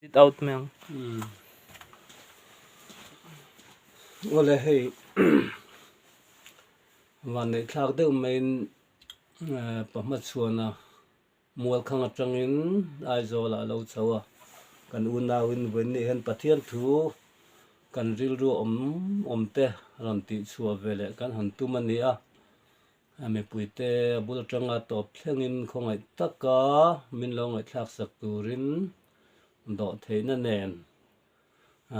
It out mai ang. Awle hei vanneih thlak deuh maiin pahma chhuana Mualkhang atangin Aizawl ah a lo chho a, kan unauin vawiin hian Pathian thu kan rilru awm awm te rawn tih chhuah ve leh kan han tum a ni a. Mipuite a bul atanga tawp thlengin khawngaih taka min lo ngaihthlak sak turin dawh theihna nen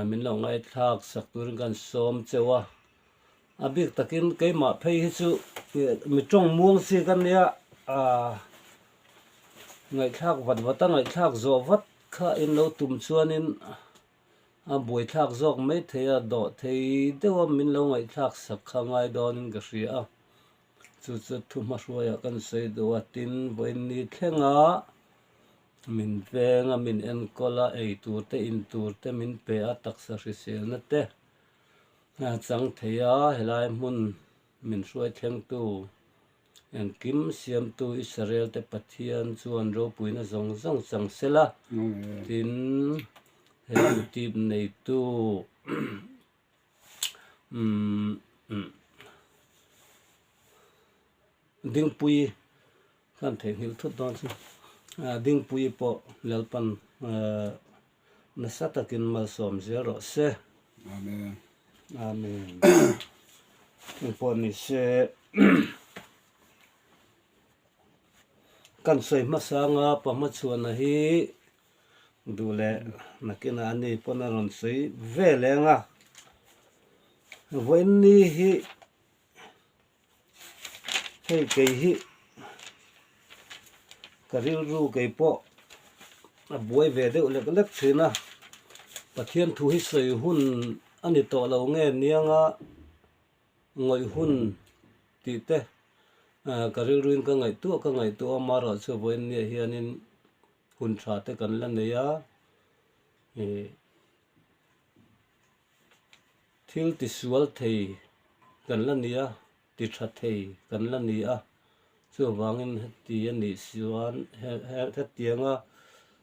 min lo ngaihthlak sak turin kan sawm cheu a. A bik takin keimah phei hi chu mi tawng muang chi ka nia, ngaihthlak vat vat a ngaihthlak zawh vat kha in lo tum chuanin A buaithlak zawk mai thei a, dawh thei deuha min lo ngaihthlak sak kha ngai dawnin ka hria a. Chu chu thu hmahruaiah kan sawi duh a, tin vawiin thlenga min veng a, min enkawl a, ei tur te, in tur te min pe a, taksa hriselna te a chang thei a, helai hmun min hruai thlengtu Engkim siamtu Israel-te Pathian chuan ropuina zawng zawng chang sela, tin, he YouTube neitu Dingpuii khan theihnghilh thut dawn chu, Dingpuii pawh Lalpan Nasa takin malsawm zel rawh se. Amen. Amen. Engpawh ni se kan sawi hmasanga Pahmachhuana hi duh leh nakinah a ni pawn a rawn sawi ve leng a. Vawiin ni hi Hei kei hi ka rilru kei pawh a buai ve deuh lek lek thin a, Pathian thu hi sawi hun a ni tawh lo nge nianga ngawih hun tih te ka rilruin ka ngaihtuah ka ngaihtuah a, amaherawh chu vawiin nia hianin hun tha te kan la nei a, ih. Thil tisual thei kan la ni a, ti tha thei kan la ni a, chuvangin heti a nih chuan hetianga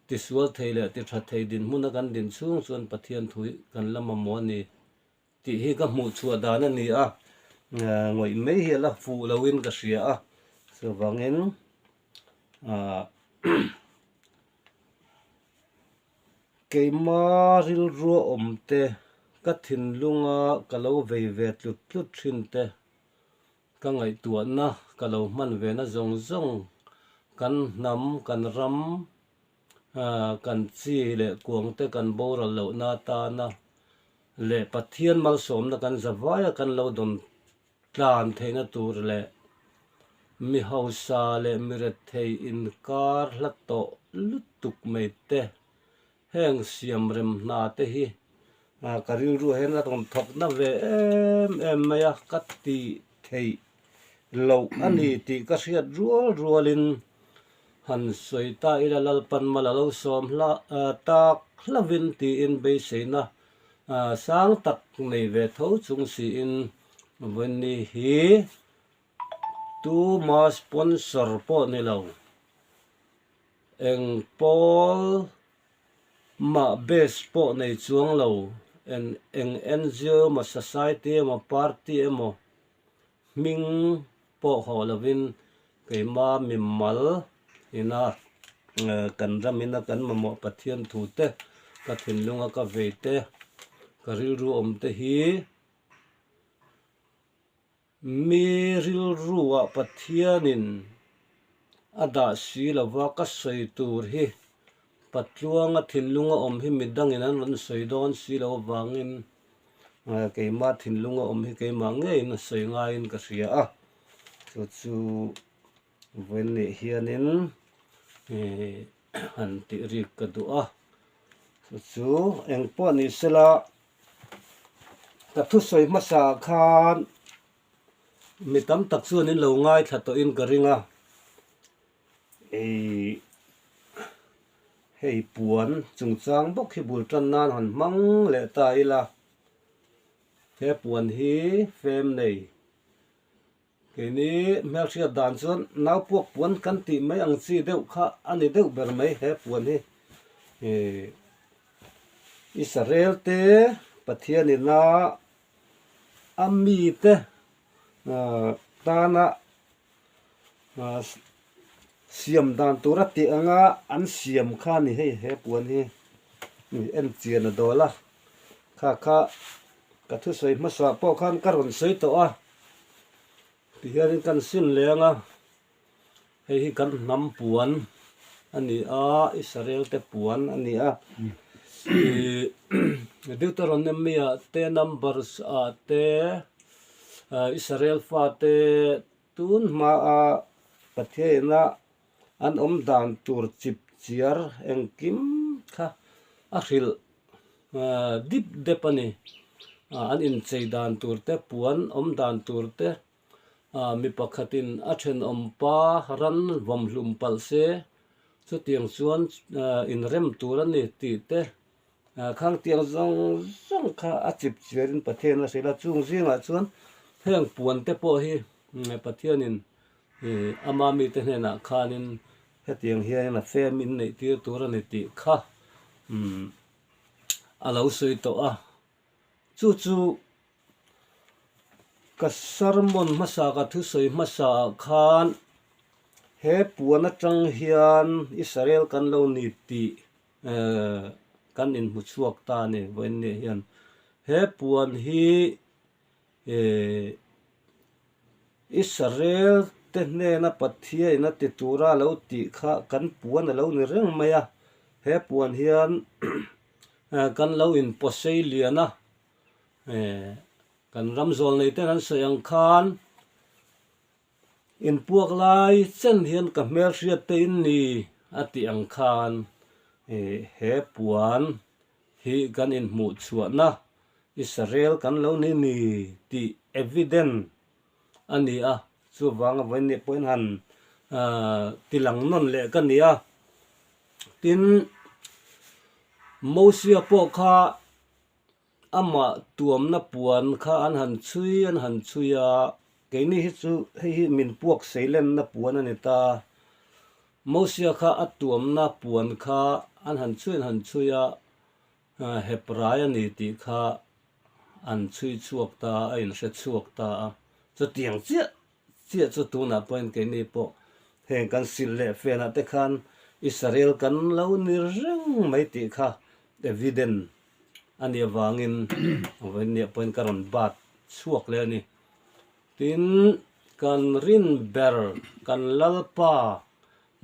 tisual thei leh ti tha thei dinhmuna kan din chhung chuan Pathian thu hi kan la mamawh a ni tih hi ka hmuh chhuah dan a ni a, ngawih mai hi a la fuh loin ka hria a, chuvangin ah. Keima rilrua awm te, ka thinlunga ka lo vei ve tlut tlut thin te, ka ngaihtuahna ka lo hman ve na zawng zawng, kan hnam, kan ram, kan chi leh kuang te kan boral lohna atana leh Pathian malsawmna kan zavaia kan lo dawn Tlan theihna tur leh mi hausa leh mi rethei inkar hla tawh lutuk mai te, heng siam rem hna te hi ka rilru hian a rawn thawk na ve em em mai a, ka tih theih loh a ni tih ka hriat rual rualin han sawi ta ila Lalpan mal a lo sawm hla tak hlavin tiin beiseina Sang tak nei ve tho chung siin Vawiinni hi tuma sponsor pawh ni lo, eng pawl mah base pawh nei chuang lo, eng NGO emaw society emaw party emaw Hming pawh haw lovin keima mimal ina kan ram ina kan mamawh Pathian thu te, ka thinlunga ka vei te, ka rilru awm te hi mi rilruah Pathianin a dah si lova ka sawi tur hi Patluanga thinlunga awm hi midangin an rawn sawi dawn si lo avangin keimah thinlunga awm hi keimah ngeiin a sawi ngaiin ka hria a, chu chu vawiin nih hianin ih han tih rik ka duh a, chu chu engpawh ni sela ka thusawi hmasa ah khan mi tam tak chuan in lo ngaithla tawhin ka ring a. Ih hei puan chungchang bawk hi bul tan nan han hmang leh ta ila, he puan hi fem nei keini hmelhriat dan chuan naupuak puan kan tih mai ang chi deuh kha a ni deuh ber mai he puan hi ih. Israel te Pathianin a a mite tana siam dan tur a tih anga an siam kha a ni hei he puan hi en chian a dawl a kha kha ka thusawi hmasa pawh khan ka rawn sawi tawh a tihianin kan sin leng a hei hi kan hnam puan a ni a Israel te puan a ni a ihh Deuteronomy ah te Numbers ah te Israel fate tun hmaa Pathiaina an awm dan tur chip chiar engkim kha a hrilh dip dep a ni. An inchei dan tur te, puan awm dan tur te, mi pakhatin a thenawm pa ran vawmhlum palh se chutiang chuan inrem tur a ni tih te Khang tiang zawng zawng kha a chip chiarin Pathian a hrilh a, chung zingah chuan heng puan te pawh hi Pathianin ama mite hnenah khanin hetiang hianin a fem in neih tir tur a ni tih kha a lo sawi tawh a. Chu chu ka sermon hmasa ka thusawi hmasa ah khan he puan atang hian Israel kan lo ni tih kan inhmu chhuak ta a ni vawiin nih hian he puan hi Israel te hnena Pathiain a ti tura lo tih kha kan puan a lo ni reng mai a he puan hian kan lo inpawsei lian a kan ram zawl nei ten an sawi ang khan Inpuak lai chen hian ka hmelhriat te in ni a tih ang khan he puan hi kan inhmuh chhuahna Israel kan lo ni ni tih evident a ni a, chuvanga vawiin pawhin han tilang nawn leh ka ni a. Tin, Mosia pawh kha Amah tuamna puan kha an han chhui an han chhui a, keini hi chu hei hi min puak seilenna puan a ni ta. Mosia kha a tuamna puan kha an han chhui an han chhui a, Hebrai a ni tih kha an chhui chhuak ta a, a inhre chhuak ta a. Chutiang chiah chiah chu tunah pawhin keini pawh heng kan silh leh fenah te khan Israel kan lo ni reng mai tih kha evident a nih avangin vawiin pawhin ka rawn bat chhuak leh a ni. Tin, kan rin ber kan Lalpa,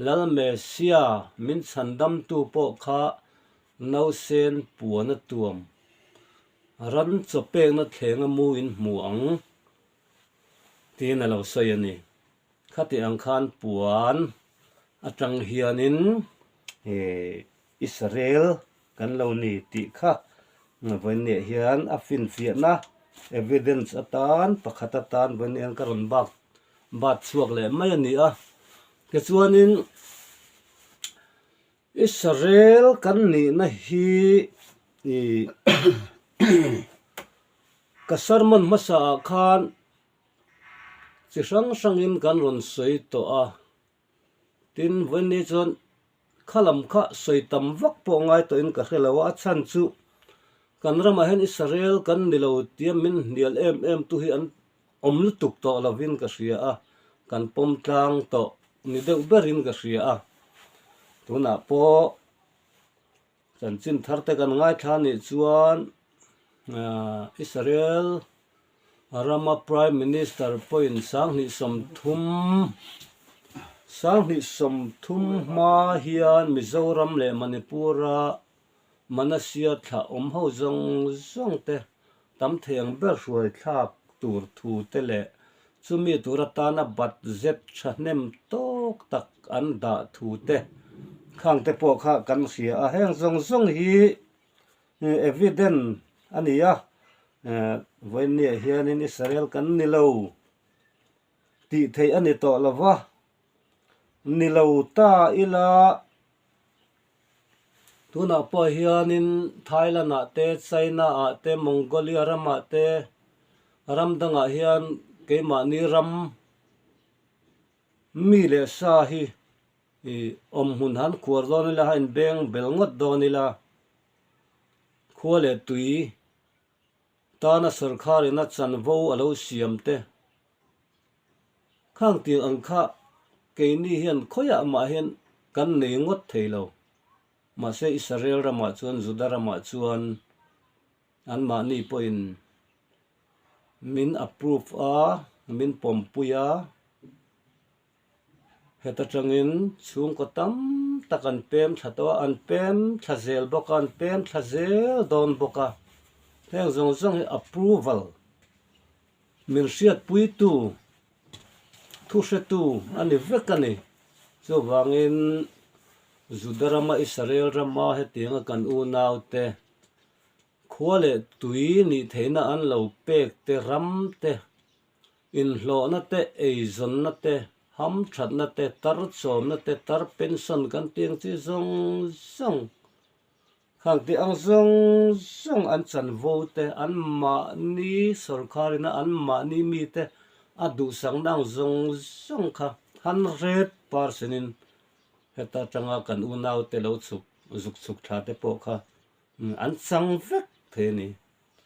Lal Messia min chhandamtu pawh kha nausen puan a tuam ran chaw pekna thlenga mu in hmu ang. Tiin a lo sawi a ni. Khati ang khan puan atang hianin Israel kan lo ni tih kha vawiinniah hian a finfiahna, evidence, atan pakhat atan vawiinniah hian ka rawn bak bat chhuak leh mai a ni a. Tichuanin Israel kan nihna hi ih Ka sermon hmasa ah khan chi hrang hrangin kan rawn sawi tawh a, tin vawiin chuan kha lam kha sawi tam vak pawh ngai tawhin ka hre lo a, a chhan chu kan ramah hian Israel kan ni lo tia min hnial em em tu hi an awm lutuk tawh lovin ka hria a, kan pawm tlang tawh ni deuh berin ka hria a, tunah pawh. Chanchin thar te kan ngaithla nih chuan Israel rama Prime Minister pawhin 2030, 2030 hma hian Mizoram leh Manipur-a Manasia thlah awm ho zawng zawng te tam thei ang ber hruai thlak tur thu te leh chumi tur atana budget thahnem tawk tak an dah thu te khang te pawh kha kan hria a, heng zawng zawng hi evident a ni a, vawiinniah hianin Israel kan ni lo tih theih a ni tawh lo va, ni lo ta ila. Tunah pawh hianin Thailand ah te, China ah te, Mongolia ramah te, ram dangah hian keimahni ram mi leh sa hi ih awm hmun han khuar dawn ila, a inbeng bel ngawt dawn ila. Khua leh tui tana sawrkharin a chanvo a lo siam te khang tiang ang kha keini hian khawiah mah hian kan nei ngawt thei lo. Mahse Israel ramah chuan Juda ramah chuan anmahni pawhin min approve a, min pawmpui a. Heta tangin chhungkaw tam tak an pem thla tawh a, an pem thla zel bawk a, an pem thla zel dawn bawk a. Heng zawng zawng hi approval min hriatpuitu thu hretu a ni vek a ni. Chuvangin Juda rama Israel rama hetianga kan unaute khua leh tui nih theihna an lo pek te ram te Inhlawhna te, eizawnna te, hamthatna te, tarchawmna te, tar pension kan tih ang chi zawng zawng, khang tih ang zawng zawng an chanvo te, an mahni sawrkharina an mahni mite a duhsakna ang zawng zawng kha 100% in heta atanga kan unaute lo chhuk zuk chhuk thla te pawh kha an chang vek thei a ni.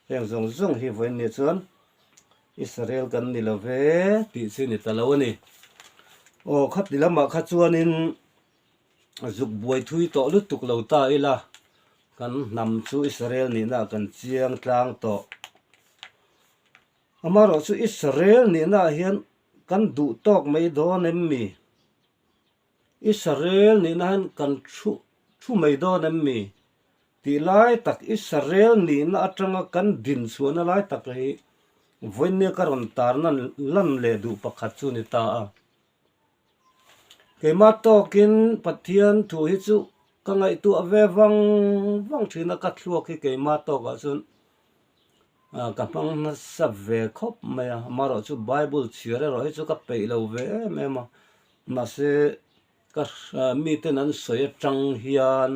Heng zawng zawng hi vawiin nia chuan Israel kan ni lo ve tih chu ni ta lo a ni. Aw khati lamah kha chuanin zuk buai thui tawh lutuk lo ta ila kan hnam chu Israel nihna ah kan chiang tlang tawh. Amaherawh chu Israel nihna ah hian kan duh tawk mai dawn em mi? Israel nihna hian kan thu thu mai dawn em mi? Tih lai tak Israel nihna atanga kan din chhuahna lai tak hi vawinia ka rawn tarna lan leh duh pakhat chu ni ta a. Keimah tawkin Pathian thu hi chu ka ngaihtuah ve vang vang thin a, ka thluak hi keimah tawkah chuan ka hmang nasa ve khawp mai a, amaherawhchu Bible chhiar erawh hi chu ka peih lo ve em em a, mahse ka miten an sawi atang hian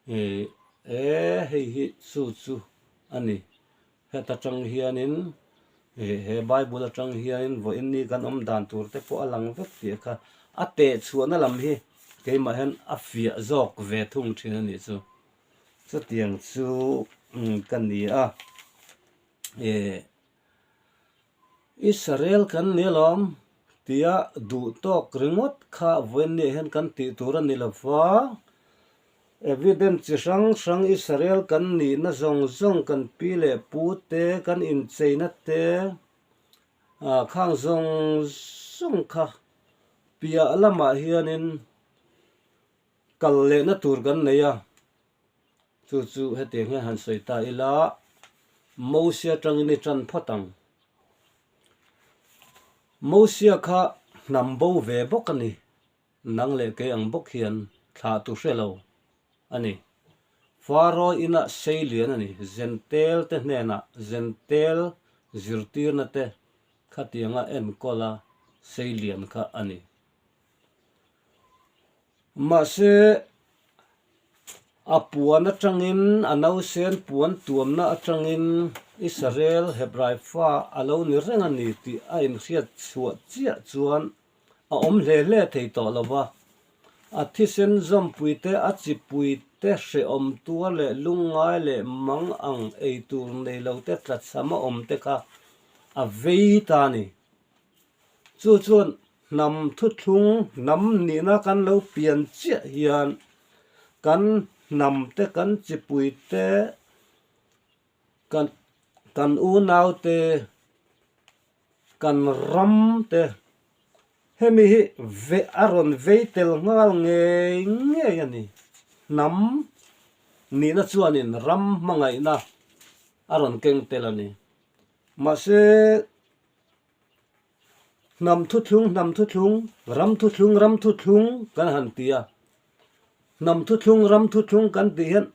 Ih e hei hi chu chu a ni. Heta tang hianin ih he Bible atang hianin vawiin ni kan awm dan tur te pawh a lang vek tih kha a teh chhuahna lam hi keimah hian a fiah zawk ve thung thin a nih chu. Chutiang chu ka ni a ih. Israel kan ni alawm tia duh tawk ringawt kha vawiinniah hian kan tih tur a ni lo va, evidence chi hrang hrang Israel kan nihna zawng zawng kan pi leh pu te kan incheina te ah khang zawng zawng kha piah lamah hianin kal lehna tur kan nei a. Chu chu hetiang hian han sawi ta ila, Mosia atangin i tan phawt ang. Mosia kha hnam bo ve bawk a ni, nang leh kei ang bawk hian thlah tu hre lo a ni. Faro inah sei lian a ni, Zentel te hnenah Zentel zirtirna te khatianga enkawla sei lian kha a ni. Mahse, a puan atangin, a nausen puan tuamna atangin Israel Hebrai fa a lo ni reng a ni tih a inhriat chhuah chiah chuan a awm hle hle thei tawh lo va. A thisen zawmpuite, a chipuite hrehawm tuar leh lungngai leh mang ang ei tur nei lote tlachham a awm te kha a vei ta a ni. Chu chuan hnam thuthlung hnam nihna kan lo pian chiah hian kan hnam te kan chipui te kan kan unau te kan ram te hemi hi ve a rawn vei tel nghal ngei ngei a ni. Hnam nihna chuanin ram hmangaihna a rawn keng tel a ni. Mahse. Hnam thuthlung hnam thuthlung, ram thuthlung ram thuthlung kan han ti a. Hnam thuthlung ram thuthlung kan tih hian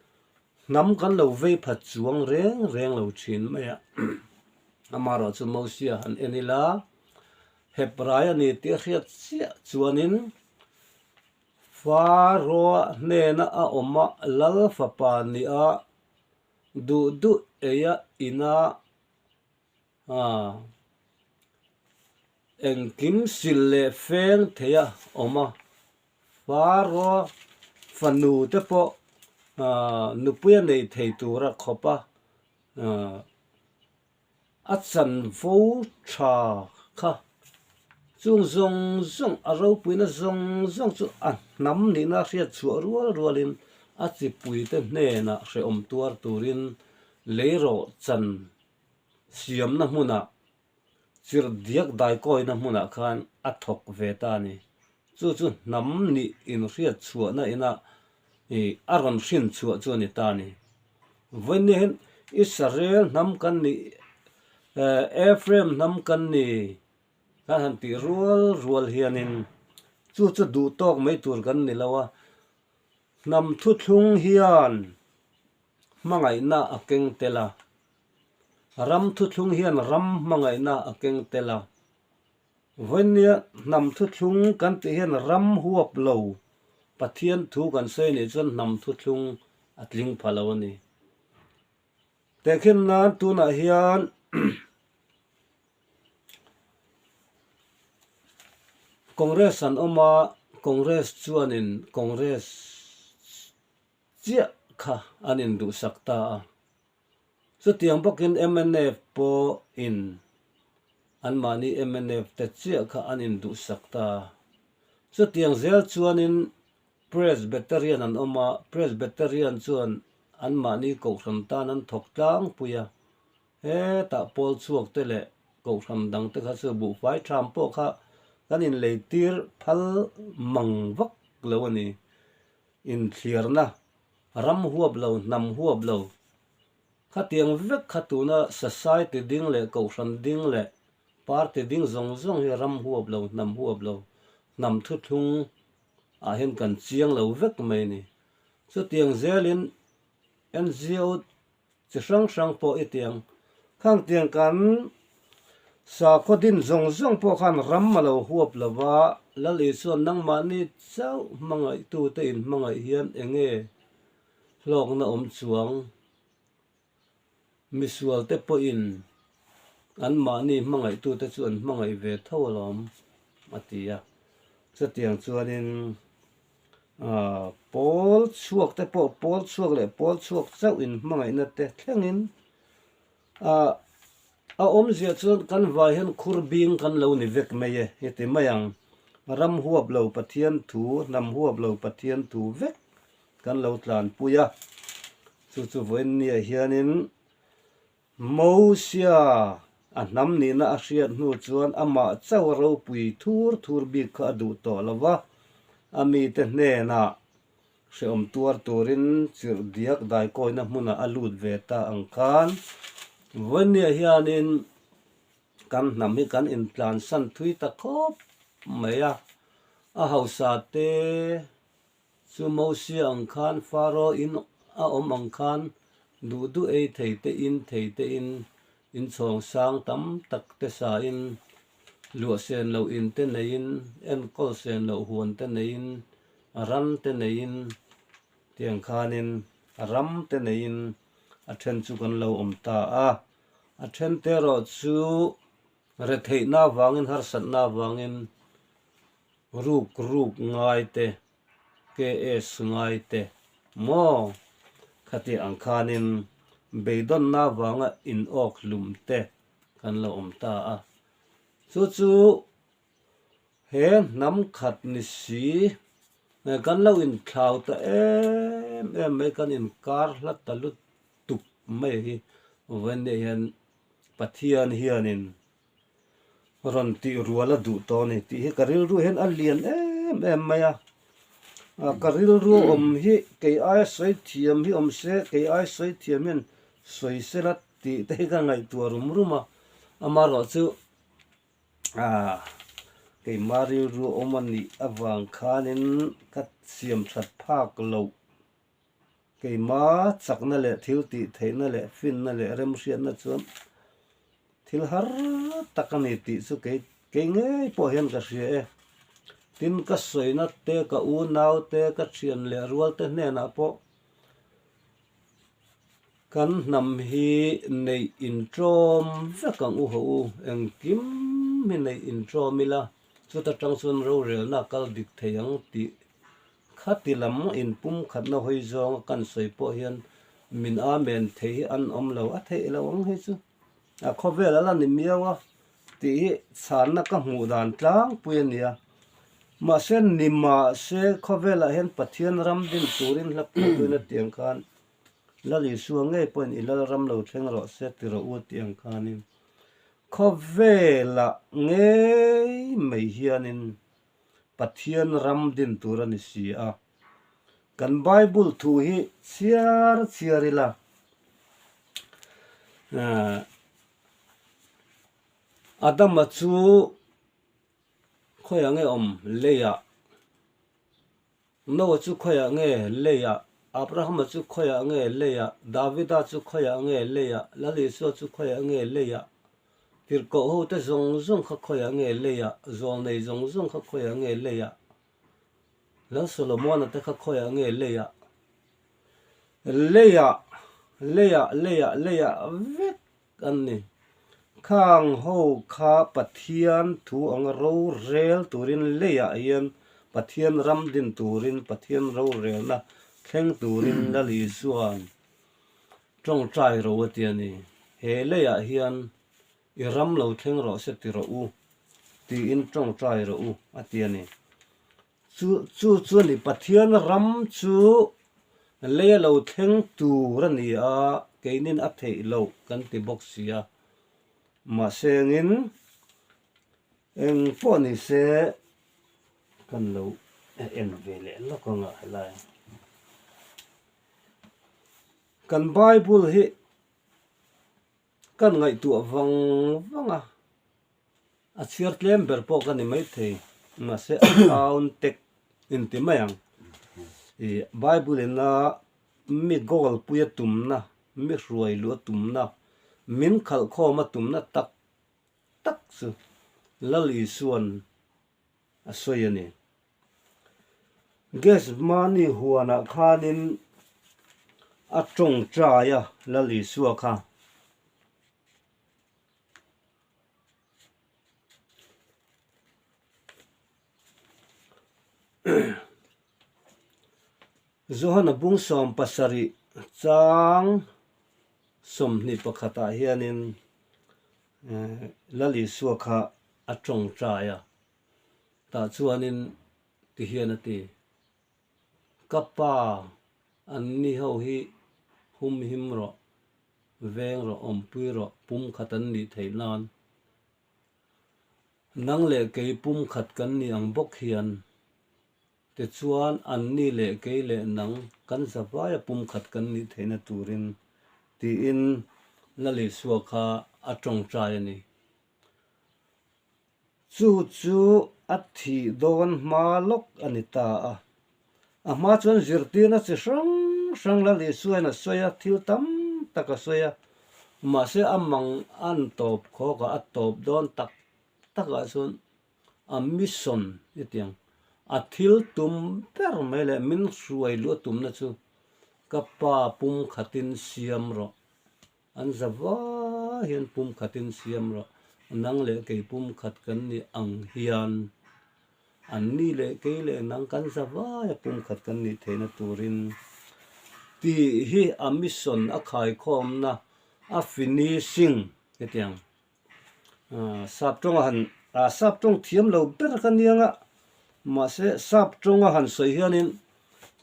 hnam kan lo vei phat chuang reng reng lo thin mai a. Amaherawh chu Mosia han en ila, Hebrai a ni tih a hriat chiah chuanin Pharaoh-a hnena a awm a, lal fapa nia duh duh eia ina A engkim sil leh feng thei a awm a, Pharaoh fanu te pawh Nupuia nei thei tura khawpa a chanvo tha kha chung zawng zawng a ropuina zawng zawng chu a hnam nihna hriat chhuah rual rualin a chipuite hnenah hrehawm tuar turin leirawh chan siamna hmunah chirh diak daikawina hmunah khan a thawk ve ta a ni. Chu chu hnam nih inhriat chhuahna ina ih a rawn hrin chhuah chu a ni ta a ni. Vawiin hian Israel hnam kan nih eh Ephraim hnam kan ni kan han tih rual rual hianin chu chu duh tawk mai tur kan ni lo a, hnam thuthlung hian hmangaihna a keng tel a. Ram thuthlung hian ram hmangaihna a keng tel a. Vawinia hnam thuthlung kan tih hian ram huap lo Pathian thu kan sawi nih chuan hnam thuthlung a tling pha lo a ni. Tehkhin nan tunah hian Congress an awm a, Congress chuanin Congress chiah kha an induhsak ta a. Chutiang bawkin mnf pawhin anmahni mnf te chiah kha an induhsak ta a. Chutiang zel chuanin Presbyterian an awm a, Presbyterian chuan anmahni kohhran tan an thawk tlangpui a. Hetah pawl chhuak te leh kohhran dang te kha chu buhfai tham pawh kha kan inleitir phal mang vak lo a ni. Inthliarna Ram huap lo, hnam huap lo. Khatiang vek kha tuna society ding leh kohhran ding leh party ding zawng zawng hi ram huap lo, hnam huap lo, hnam thuthlung ah hian kan chiang lo vek mai a ni. Chutiang zelin NGO chi hrang hrang pawh i tiang. Khang tiang kan sakhaw din zawng zawng pawh khan ram a lo huap lo va, Lal Isuan nangmahni chauh hmangaihtute inhmangaih hian eng nge hlawkna awm chuang? Misualte pawhin anmahni hmangaihtute chu an hmangaih ve tho alawm, a ti a. Chutiang chuanin Pawl chhuak te pawh pawl chhuak leh pawl chhuak chauh in hmangaihna te thlengin a awmzia chuan kan vai hian khur bing kan lo ni vek mai e heti mai ang ram huap lo Pathian thu hnam huap lo Pathian thu vek kan lo tlanpui a chu chu vawiin nia hianin Mosia a hnam nihna a hriat hnu chuan amah chauh a ropui thur thur bik kha a duh tawh lo va, a mite hnenah hrehawm tuar turin chirh diak daikawina hmunah a lut ve ta ang khan Vawinia hianin kan hnam hi kan intlansan thui ta khawp mai a, a hausa te Chu Mosia ang khan Faro in a awm ang khan duh duh ei thei te in thei te in inchhawng sang tam tak te sa in luah sen loh in te nei in enkawl sen loh huan te nei in ran te nei in tiang khan in ram te nei in a then chu kan lo awm ta a a then te erawh chu retheihna avangin harsatna avangin Ruk ruk ngai te, KS ngai te maw? Khati ang khanin beidawnna vanga inawk hlum te kan lo awm ta a. Chu chu he hnam khat ni si kan lo inthlau ta em em mai, kan inkar hlat ta lutuk mai hi vawiin hian Pathian hianin rawn tih rual a duh tawh a ni tih hi ka rilru hian a lian em em mai a ka rilru awm hi kei aia sawi thiam hi awm se kei aia sawi thiam hian sawi sela tih te hi ka ngaihtuah rum rum a amaherawh chu ah keima rilru awm a nih avang khanin ka siam that phak loh. Keima chakna leh thil tih theihna leh finna leh remhriatna chuan thil har tak a ni tih chu kei kei ngei pawh hian ka hria e. Tin, ka sawina te, ka unau te, ka thian leh rual te hnenah pawh kan hnam hi neih intawm vek ang u haw u, engkim hi neih intawm ila chuta tang chuan rorelna a kal dik thei ang tih. Khati lam inpumkhatna hawi zawnga kan sawi pawh hian min amen thei hi an awm lo, a theih lo ang hei chu. A khawvel a la ni miau a tih hi chhanna ka hmuh dan tlangpui a nia. Mahse ni mahse khawvelah hian Pathian ram din turin hla phuahtuin a tih ang khan Lal Isua ngei pawhin i lal ram lo thleng rawh se ti rawh u tih ang khanin khawvelah ngei mai hianin Pathian ram din tur a ni si a. Kan Bible thu hi chhiar chhiar ila Adama chu khawiah nge awm leiah Noah chu khawiah nge leiah Abrahama chu khawiah nge leiah Davida chu khawiah nge leiah Lal Isua chu khawiah nge leiah Tirhkoh ho te zawng zawng kha khawiah nge leiah Zawlnei zawng zawng kha khawiah nge leiah Lal Solomona te kha khawiah nge leiah Leiah leiah leiah leiah vek an ni. Khang ho kha Pathian thu anga rorel turin leiah hian Pathian ram din turin Pathian rorelna thleng turin Lal Isua'n tawngtai ro a ti a ni. He leiah hian i ram lo thleng rawh se ti rawh u tiin tawngtai rawh u a ti a ni. Chu chu chu a ni, Pathian ram chu lei a lo thleng tur a ni a, keinin a theih loh kan ti bawk si a. Mahse engin eng pawh ni se kan lo en ve leh lawk ang a helai. Kan Bible hi Kan ngaihtuah vang vang a, a chhiar tlem ber pawh ka ni maithei, mahse a town tek inti mai ang. Ih Bible ina mi goal pui a tumna, mi hruai luh a tumna, min khalh khawm a tumna tak tak chu Lal Isua'n a sawi a ni. Gethsemane huanah khanin a tawngtai a Lal Isua kha. Johana bung 70 chang 21 ah hianin Lal Isua kha a tawngtai a. Tah chuanin ti hian a ti, Ka pa, anni ho hi humhim rawh, veng rawh, awmpui rawh, pumkhat an nih theih nan. Nang leh kei pumkhat kan nih ang bawk hian, tichuan anni leh kei leh nang kan zavaia pumkhat kan nih theihna turin, tiin Lal Isua kha a tawngtai a ni. Chu chu a thih dawn hma lawk a ni ta a. A hma chuan zirtirna chi hrang hrang Lal Isuain a sawi a, thil tam tak a sawi a. Mahse a mang an tawp khawk a, a tawp dawn tak takah chuan a mission hetiang a thil tum ber mai leh min hruai luh a tumna chu ka pa pumkhatin siam rawh. An za va hian pumkhatin siam rawh, nang leh kei pumkhat kan nih ang hian an ni leh kei leh nang kan za vaia pumkhat kan nih theihna turin tih hi a mission a khaikhawmna a finishing hetiang sap tawnga han sap tawng thiam lo ber ka nia nga mahse sap tawnga han sawi hianin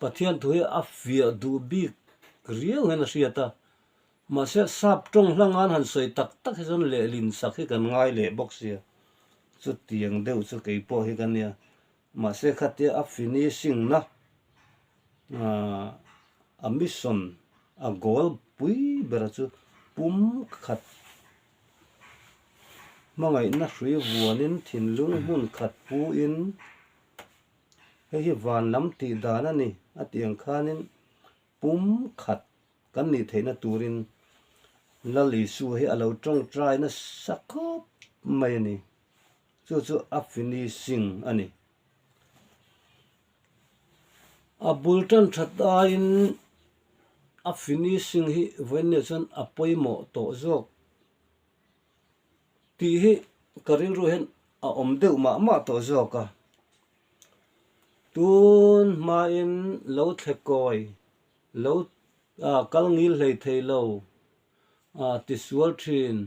Pathian thu hi a fiah duh bik riau hian a hriat a. Mahse, sap tawng hla ngan han sawi tak tak hi chuan lehlin sak hi kan ngai leh bawk sia. Chutiang deuh chu kei pawh hi ka nia. Mahse, khatia a finishing na, a mission, a goal pui bera chu pum khat hmangaihna hrui vuanin thinlung hmun khat puin hei hi van lam tih dan a ni a tih ang khanin pum khat Kan nih theihna turin Lal Isua hi a lo tawngtai nasa khawp mai a ni. Chu chu a finishing a ni. A bul tan that aiin a finishing hi vawiinniah chuan a pawimawh tawh zawk tih hi ka rilru hian a awm deuh mah mah tawh zawk a. Tun hmain lo thle kawi, lo kal ngil hlei thei lo, tisual thin,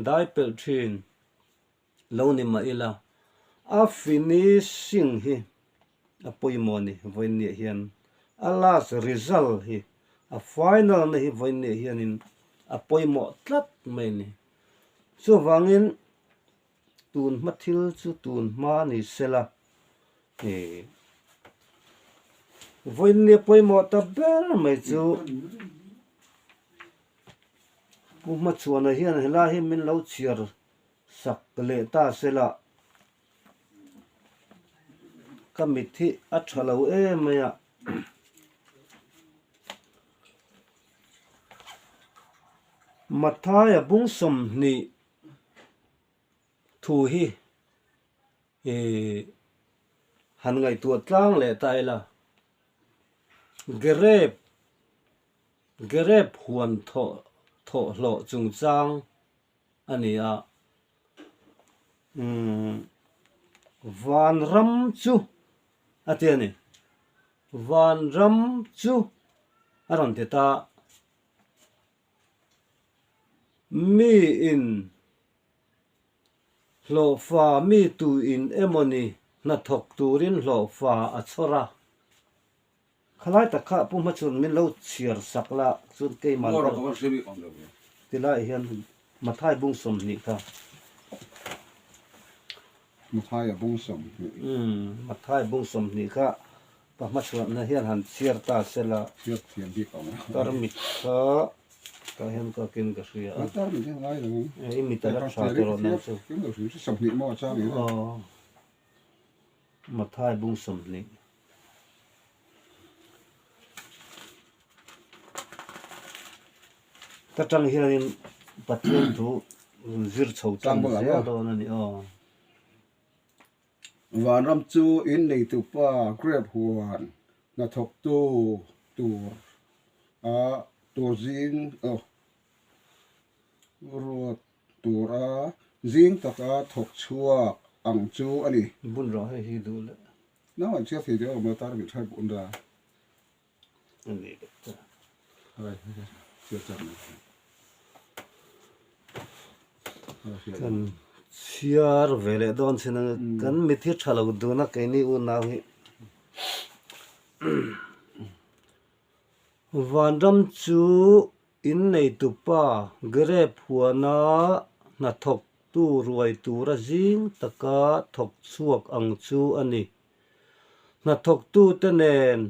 dai pelh thin lo ni mah ila, a finishing hi a pawimawh a ni vawiinniah hian. A last result hi, a final na hi vawiinniah hianin a pawimawh tlat mai a ni. Chuvangin Tun hma thil chu tun hma ni sela ih vawiinnia pawimawh ta ber mai chu Pu Hmachhuana hian helai hi min lo chhiar sak leh ta sela ka mit hi a tha lo em mai a. Mathaia bung 20 Thu hi han ngaihtuah tlang leh ta ila, Gerep, Gerep huan thawh thawh hlawh chungchang a ni a, umm Vanram chu a ti a ni, Vanram chu a rawn ti ta. Miin hlawhfa mi tuin emawni hnathawk turin hlawhfa a chhawr a. Khalai tak kha Pu Hmachhun min lo chhiar sak la chuan keimah ti laiah hian Mathai bung 20 kha. Mathaia bung 20. Umm Mathai bung 20 kha Pa hmachhuahna hian han chhiar ta se la. Chhiar thiam bik ang. Tarmit kha tah hian ka kin ka hria a. Tarmit hian ngai lo ang. I mit a la tha te rawh nang chu. Kim lo hrim 20 maw a chang in. Aw. Mathai bung 20. Ta tang hianin Pathian thu zir chho tan zel dawn a ni aw. Vanram chu in neitupa grape huan hnathawktu tur a tur zing aw ruat tur a zing taka thawk chhuak ang chu a ni. Bun rawh hei hi duh leh. Nang an chhiar thei deuh ang maw tar min thlai bun ra. A ni leh ta. Chhiar chak mai. Kan chhiar ve leh dawn chin ang kan mit hi tha lo dun a keini unau hi. Vanram chu in neitupa grape huana hnathawktu ruai tura zing taka thawk chhuak ang chu a ni. Hnathawktute nen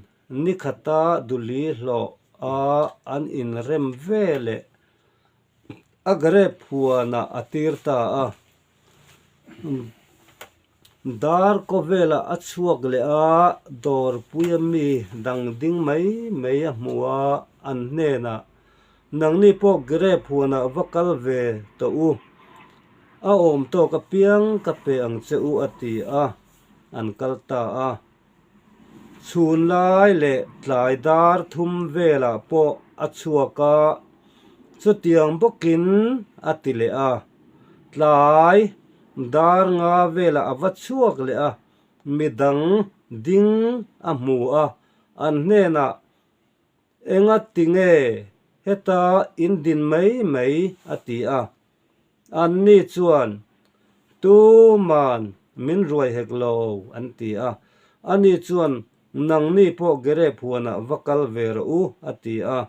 ni khata duli hlawh a an inrem ve leh a grape huanah a tir ta a. Dar kawvelah a chhuak leh a, dawrpuia mi dang ding mai mai a hmu a, an hnenah, Nangni pawh grape huanah va kal ve tawh u, a awm tawk apiang ka pe ang che u a ti a. an kal ta a. Chhun lai leh tlai dar thum velah pawh a chhuak a, chutiang bawkin a ti leh a. Tlai dar nga velah a va chhuak leh a, midang ding a hmu a, an hnenah, Enga ti nge heta in din mai mai? a ti a. Anni chuan, Tuman min ruai hek lo, an ti a. Ani chuan, Nangni pawh Gerep huanah va kal ve rawh u, a ti a.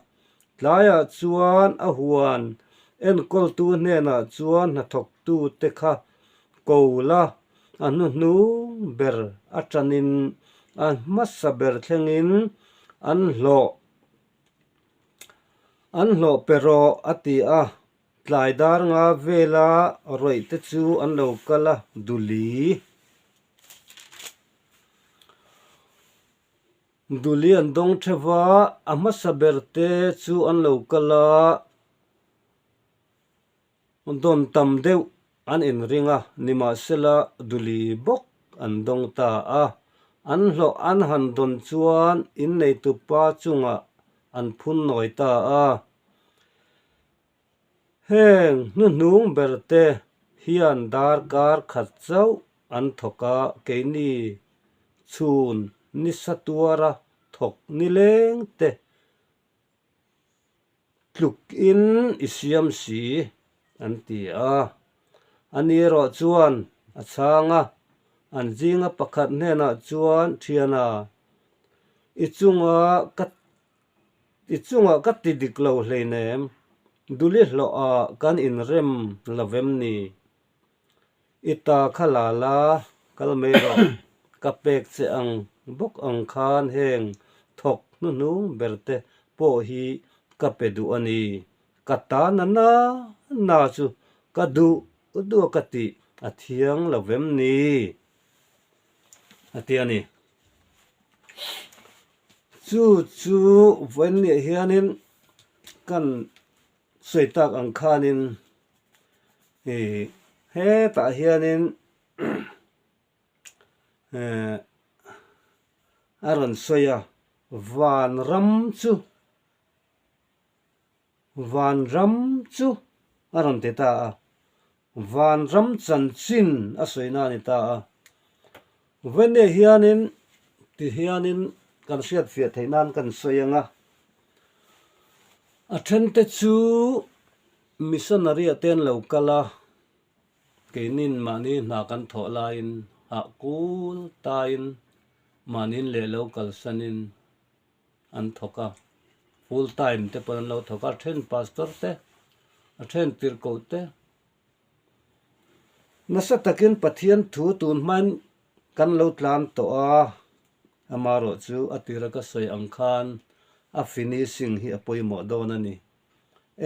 Tlaiah chuan a huan enkawltu hnenah chuan hnathawktute kha ko la, a hnuhnung ber aṭanin a hmasa ber thlengin an hlawh an hlawh pe rawh, a ti a. Tlai dar nga vela rawih te chu an lo kal a, Duli. Duli an dawng theuh va, a hmasa ber te chu an lo kal a, dawn tam deuh an inring a, nimahsela Duli bawk an dawng ta a. An hlawh an han dawn chuan inneitupa chungah an phun nawi ta a. Heng hnuhnung berte hian darkar khat chauh an thawk a, keini Chhun nisa tuara thawk nileng te tluk in i siam si an ti a. Ani erawh chuan a chhang a, an zinga pakhat hnenah chuan Thiana, i chunga ka i chungah ka ti dik lo hleinem, duli hlawhah kan inrem lo vem ni? I ta kha la la, kal mai rawh, ka pek che ang bawk ang khan heng thawk hnuhnung ber te pawh hi ka pe duh a ni. Ka ta na na na chu ka duh duh a ka tih a thiang lo vem ni? A ti a ni. Chu chu vawiinniah hianin kan sawi tak ang khanin Ih hetah hianin eh a rawn sawi a, vanram chu vanram chu a rawn ti ta a, vanram chanchin a sawina a ni ta a. Vawinne hianin ti hianin kan hriatfiah theih nan kan sawi ang a, a thente chu Missionary a ten lo kal a, keinin mahni hna kan thawh laiin hah kul tain mahniin leh lo kalsanin an thawk a, full time te pawh an lo thawk a, a then pastor te, a then tirhkoh te. Nasa takin Pathian thu tun hmain kan lo tlan tawh a, amaherawhchu a tira ka sawi ang khan a finishing hi a pawimawh dawn a ni.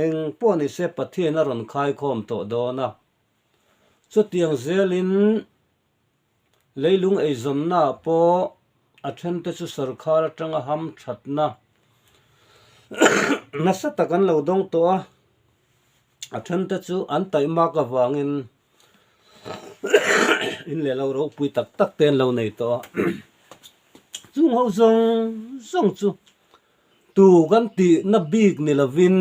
Eng pawh ni se Pathian a rawn khaikhawm tawh dawn a. Chutiang zelin leilung eizawnnaah pawh a thente chu sorkar atanga hamthatna nasa tak an lo dawng tawh a, a thente chu an taihmak avangin in leh lo ropui tak tak te an lo nei tawh a. Chung ho zawng zawng chu Tu kan tihna bik ni lovin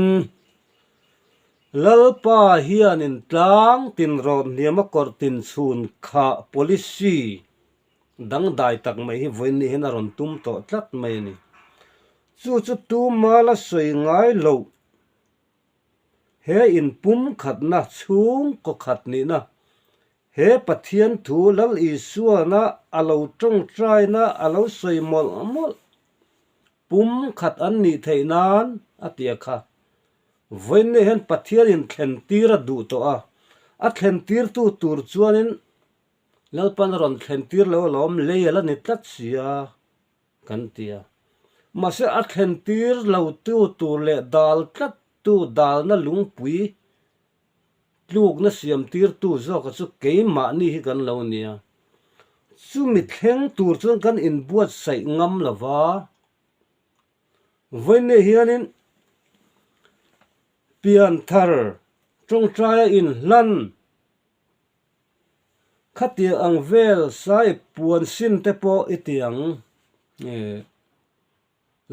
Lalpa hianin tlang tin rawt hniam a kawrh tin chhun khah policy dangdai tak mai hi vawiin hian a rawn tum tawh tlat mai a ni. Chu chu tuma la sawi ngai loh he inpumkhatna chhungkaw khat nihna he Pathian thu Lal Isuana a lo tawngtaina a lo sawi mawlh mawlh Pum khat an nih theih nan a ti a kha. Vawiinne hian Pathianin thlentir a duh tawh a, a thlentirtu tur chuanin Lalpan a rawn thlentir lo alawm, lei a la ni tlat si a kan ti a. Mahse a thlentir lotu tur leh dal tlattu dalna lungpui tlukna siamtirtu zawka chu keimahni hi kan lo nia. Chumi thleng tur chuan kan inbuatsaih ngam lo va. Vawiinne hianin pianthar tawngtaia inhlan khatiang ang vel sai puan sin te pawh i ti ang.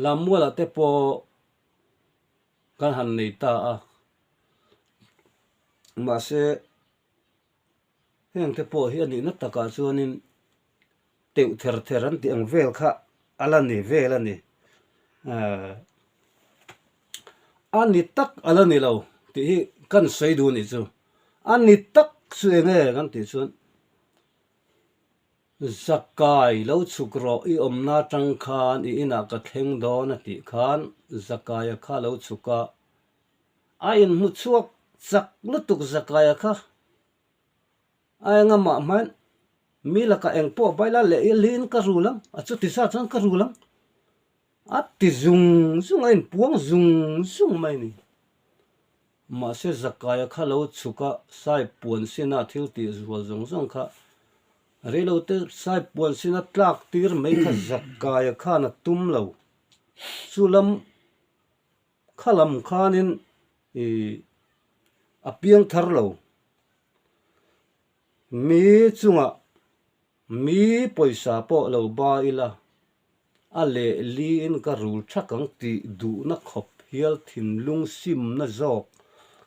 Lammualah te pawh kan han nei ta a, mahse heng te pawh hi a nihna takah chuanin teuh ther ther an tih ang vel kha a la ni vel a ni ahh a ni tak a la ni lo tih hi kan sawi duh a nih chu a ni tak chu eng nge kan tih chuan Zakai lo chhuk rawh i awmna atang khan i inah ka thleng dawn a tih khan Zakaia kha lo chhuk a, a inhmu chhuak chak lutuk Zakaia kha a eng amah hmain mi lakah eng pawh baila leh i lin ka rul ang a chuti zat chuan ka rul ang a ti zung zung a inpuang zung zung mai a ni. Mahse Zakaia kha lo chhuk a, sai puan sina thil tih zual zawng zawng kha reilote sai puan sina tlak tir mai kha Zakaia khan a tum lo. Chu lam kha lam khanin ih a piang thar lo. Mi chungah mi pawisa pawh lo ba ila A lehliin ka rul thak ang tih duhna khawp hial thinlung simna zawk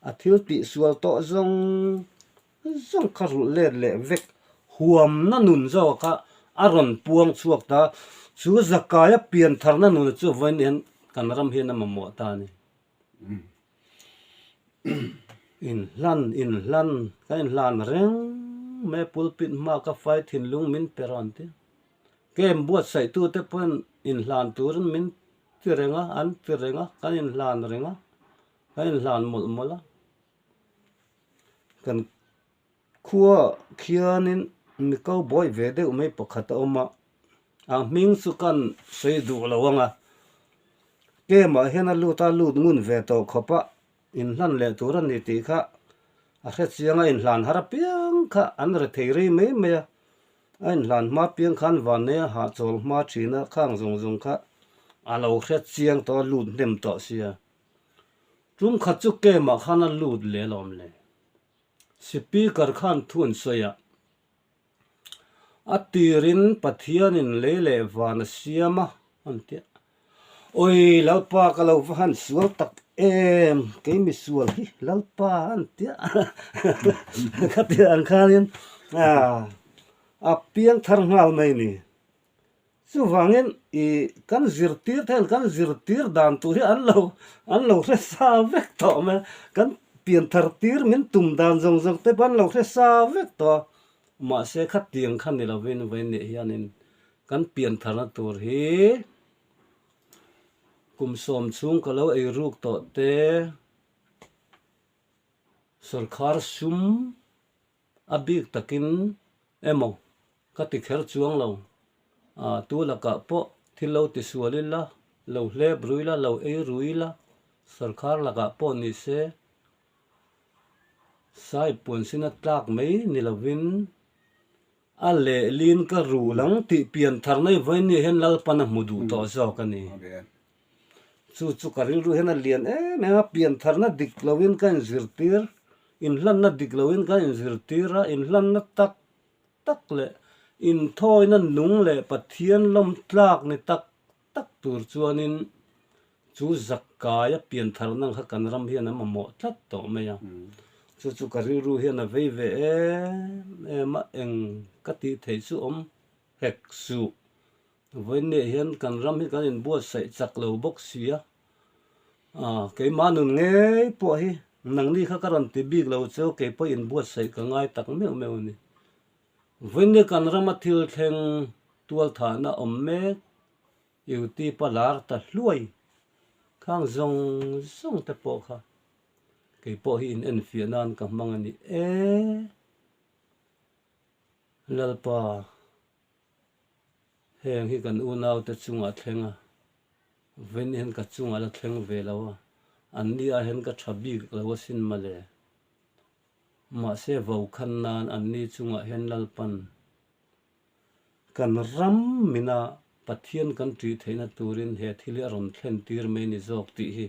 a thil tihsual tawh zawng zawng kha rulh let leh vek huamna nun zawk kha a rawn puang chhuak ta. Chu Zakaia piantharna nuna chu vawiin hian kan ram hian a mamawh ta a ni. Inhlan, inhlan, ka inhlan reng mai a, pulpit hma ka fai thinlung min pe rawn ti. Camp buatsaihtute pawhin inhlan turin min ti reng a, an ti reng a, kan inhlan reng a, kan inhlan mawlh mawlh a. Kan khua khianin mi cowboy ve deuh mai pakhat a awm a, a hming chu kan sawi duh lo ang a, camp ah hian a lut a, lut ngun ve tawh khawp a, inhlan leh tur a ni tih kha a hre chiang a, inhlan har apiang kha an re thei rei mai mai a, a inhlan hma piang khan vannei a hahchawl hma thin a, khang zawng zawng kha a lo hre chiang tawh a, lut hnem tawh sia. Tum khat chu camp ah khan a lut leh alawm le. Speaker khan thu an sawi a, a tirin Pathianin lei leh van a siam a an ti a. Awi Lalpa ka lo va han sual tak em, kei mi sual hi Lalpa an ti a. Khatiang ang khanin a piang thar nghal mai ni. Chuvangin i kan zirtir te hian kan zirtir dan tur hi an lo an lo hre sa vek tawh mai a, kan pianthar tir min tum dan zawng zawng te pawh an lo hre sa vek tawh a, mahse khatiang kha ni lovin vawiin nih hianin kan piantharna tur hi kum sawm chhung ka lo ei ruk tawh te, sawrkhar sum A bik takin emaw ka ti kher chuang lo. Ah, tu lakah pawh thil lo ti sual ila, lo hlep rui la, lo ei rui la, sarkhar lakah pawh ni se, sai puan sin a tlak mai ni lovin a lehlin ka rul ang tih pian thar nei vawiin ni hian Lalpan a hmu duh tawh zawk a ni. Chu chu ka rilru hian a lian em em a, pian tharna dik loin ka inzirtir, inhlanna dik loin ka inzirtir a, inhlanna tak tak leh inthawina nung leh Pathian lawm tlak ni tak tak tur chuanin chu zakkaia pian tharna ang kha kan ram hian a mamawh tlat tawh mai a. Chu chu ka rilru hian a vei ve em em a, eng ka tih theih chu awm hek suh. Vawiinniah hian kan ram hi kan inbuatsaih chak lo bawk si a, aah keimah nun ngei pawh hi nangni kha ka rawn ti bik lo chu kei pawh inbuatsaih ka ngai tak meuh meuh a ni. Vawiinnia kan rama thil thleng tualthahna awm mek Youtube a lar ta hluai khang zawng zawng te pawh kha kei pawh hi in enfiah nan ka hmang a ni e. Lalpa. Heng hi kan unaute chungah thleng a, vawiin hian ka chungah la thleng ve lo a, an ni ah hian ka tha bik lo asin mawle. Mahse vokhan nan an ni chungah hian Lalpan kan ram mina Pathian kan ṭih theihna turin he thil hi a rawn thlen tir mai ni zawk tih hi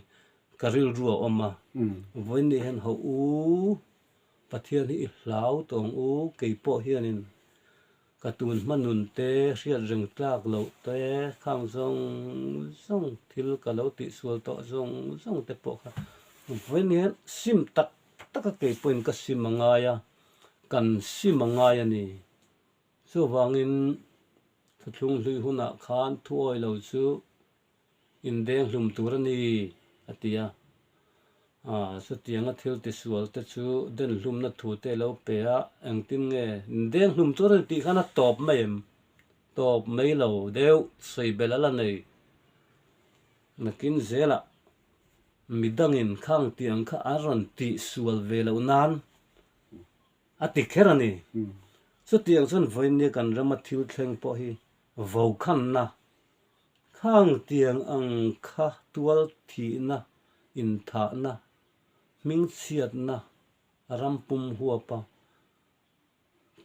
ka rilru a awm a, vawiin ni hian ho u Pathian hi i hlau tawng u, kei pawh hianin Ka tun hma nun te, hriat reng tlak loh te, khang zawng zawng thil ka lo tihsual tawh zawng zawng te pawh kha vawiin hian sim tak tak a kei pawhin ka sim a ngai a, kan sim a ngai a ni. Chuvangin thuthlung hlui hunah khan thuawi lo chu Indeng hlum tur a ni, a ti a. Aaa, chutianga thil tisual te chu den hlumna thu te lo pe a, engtin nge indeng hlum tur a ni tih khan a tawp mai em? Tawp mai lo deuh, sawi belh a la nei. Nakin zelah midangin khang tih ang kha an rawn tihsual ve loh nan a ti kher a ni. Chutiang chuan vawiin kan rama thil thleng pawh hi vokhanna Khang tiang ang kha tual thihna, inthahna, hmingchhiatna ram pum huap a,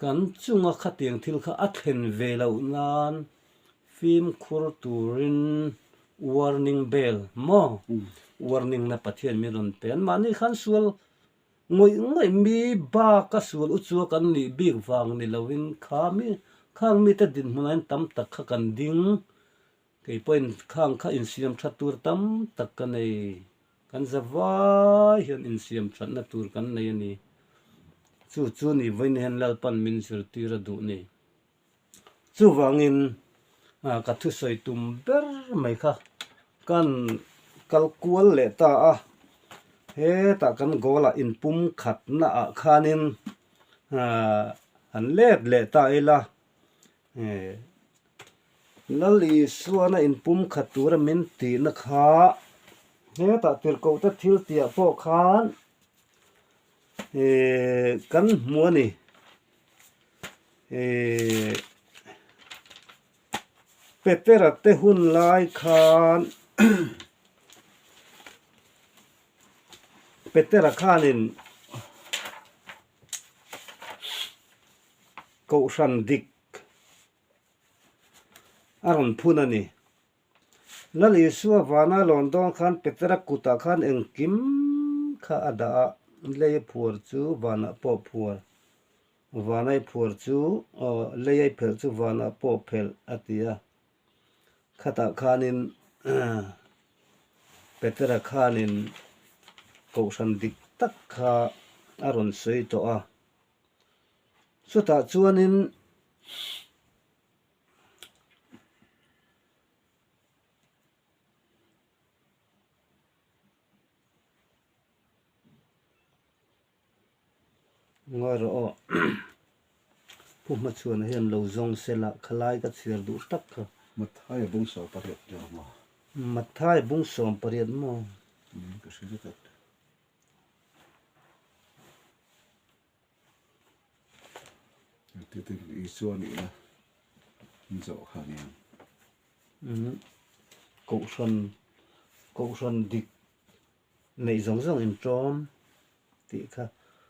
kan chunga khatiang thil kha a thlen ve loh nan fimkhur turin warning bell maw warning na Pathian min rawn pe. Anmahni khan sual ngawih ngawih mi bak a sual u chu kan nih bik vang ni lovin kha mi khang mite dinhmunah hian tam tak kha kan ding kei pawhin khang kha insiam that tur tam tak ka nei kan za vai hian insiam thatna tur kan nei a ni chu chu ni vawiin hian Lalpan min zirtir a duh ni. Chuvangin ka thusawi tum ber mai kha kan kal kual leh ta a, hetah kan goal ah inpum khatna ah khanin han let leh ta ila. Lal Isuana inpum khat tura min tihna kha hetah tirhkohte thil tihah pawh khan kan hmu a ni. Petera te hun lai khan Petera khanin Kohhran dik a rawn phun a ni. Lal Isua vana lawn dawn khan Petera kutah khan engkim kha a dah a, lei a phuar chu vanah pawh phuar, vanai phuar chu aw lei ai phelh chu vanah pawh phelh a ti a. Khatah khanin Petera khanin Kohhran dik tak kha a rawn sawi tawh a. Chutah chuanin Ngawi rawh aw Pu Hmachhuana hian lo zawng sela khalai ka chhiar duh tak kha. Matthai a bung 18 ṭeuh maw? Matthai bung 18 maw? Ka hre zet. Isua nihna an zawh kha nia. Kohhran Kohhran dik neih zawng zawng inṭawm tih kha.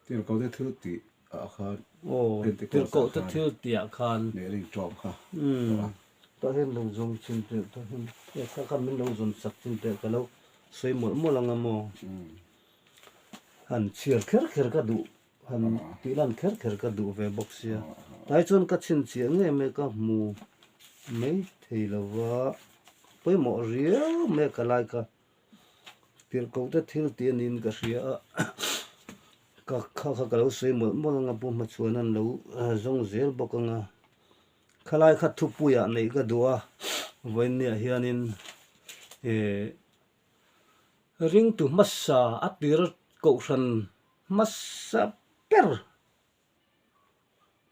Tirhkohte thil tih ah khan Aw Tirhkohte thil tih ah khan neih an inṭawm kha. Tah hian lo zawng chin teh tah hian kha kha min lo zawn sak chin teh ka lo sawi mawlh mawlh ang a maw. Han chhiar kher kher ka duh, han tih lan kher kher ka duh ve bawk sia. Tlai chuan ka chhinchhiah ngei mai ka hmu mai thei lo va, pawimawh riau mai a ka lai kha. Tirhkoh te thil tih a niin ka hria a, ka kha kha ka lo sawi mawlh mawlh ang a, Pu Hmachhuan an lo zawng zel bawk ang a. Khalai kha thupuiah neih ka duh a, vawiinniah hianin eh. Ringtu hmasa a tir kohhran hmasa ber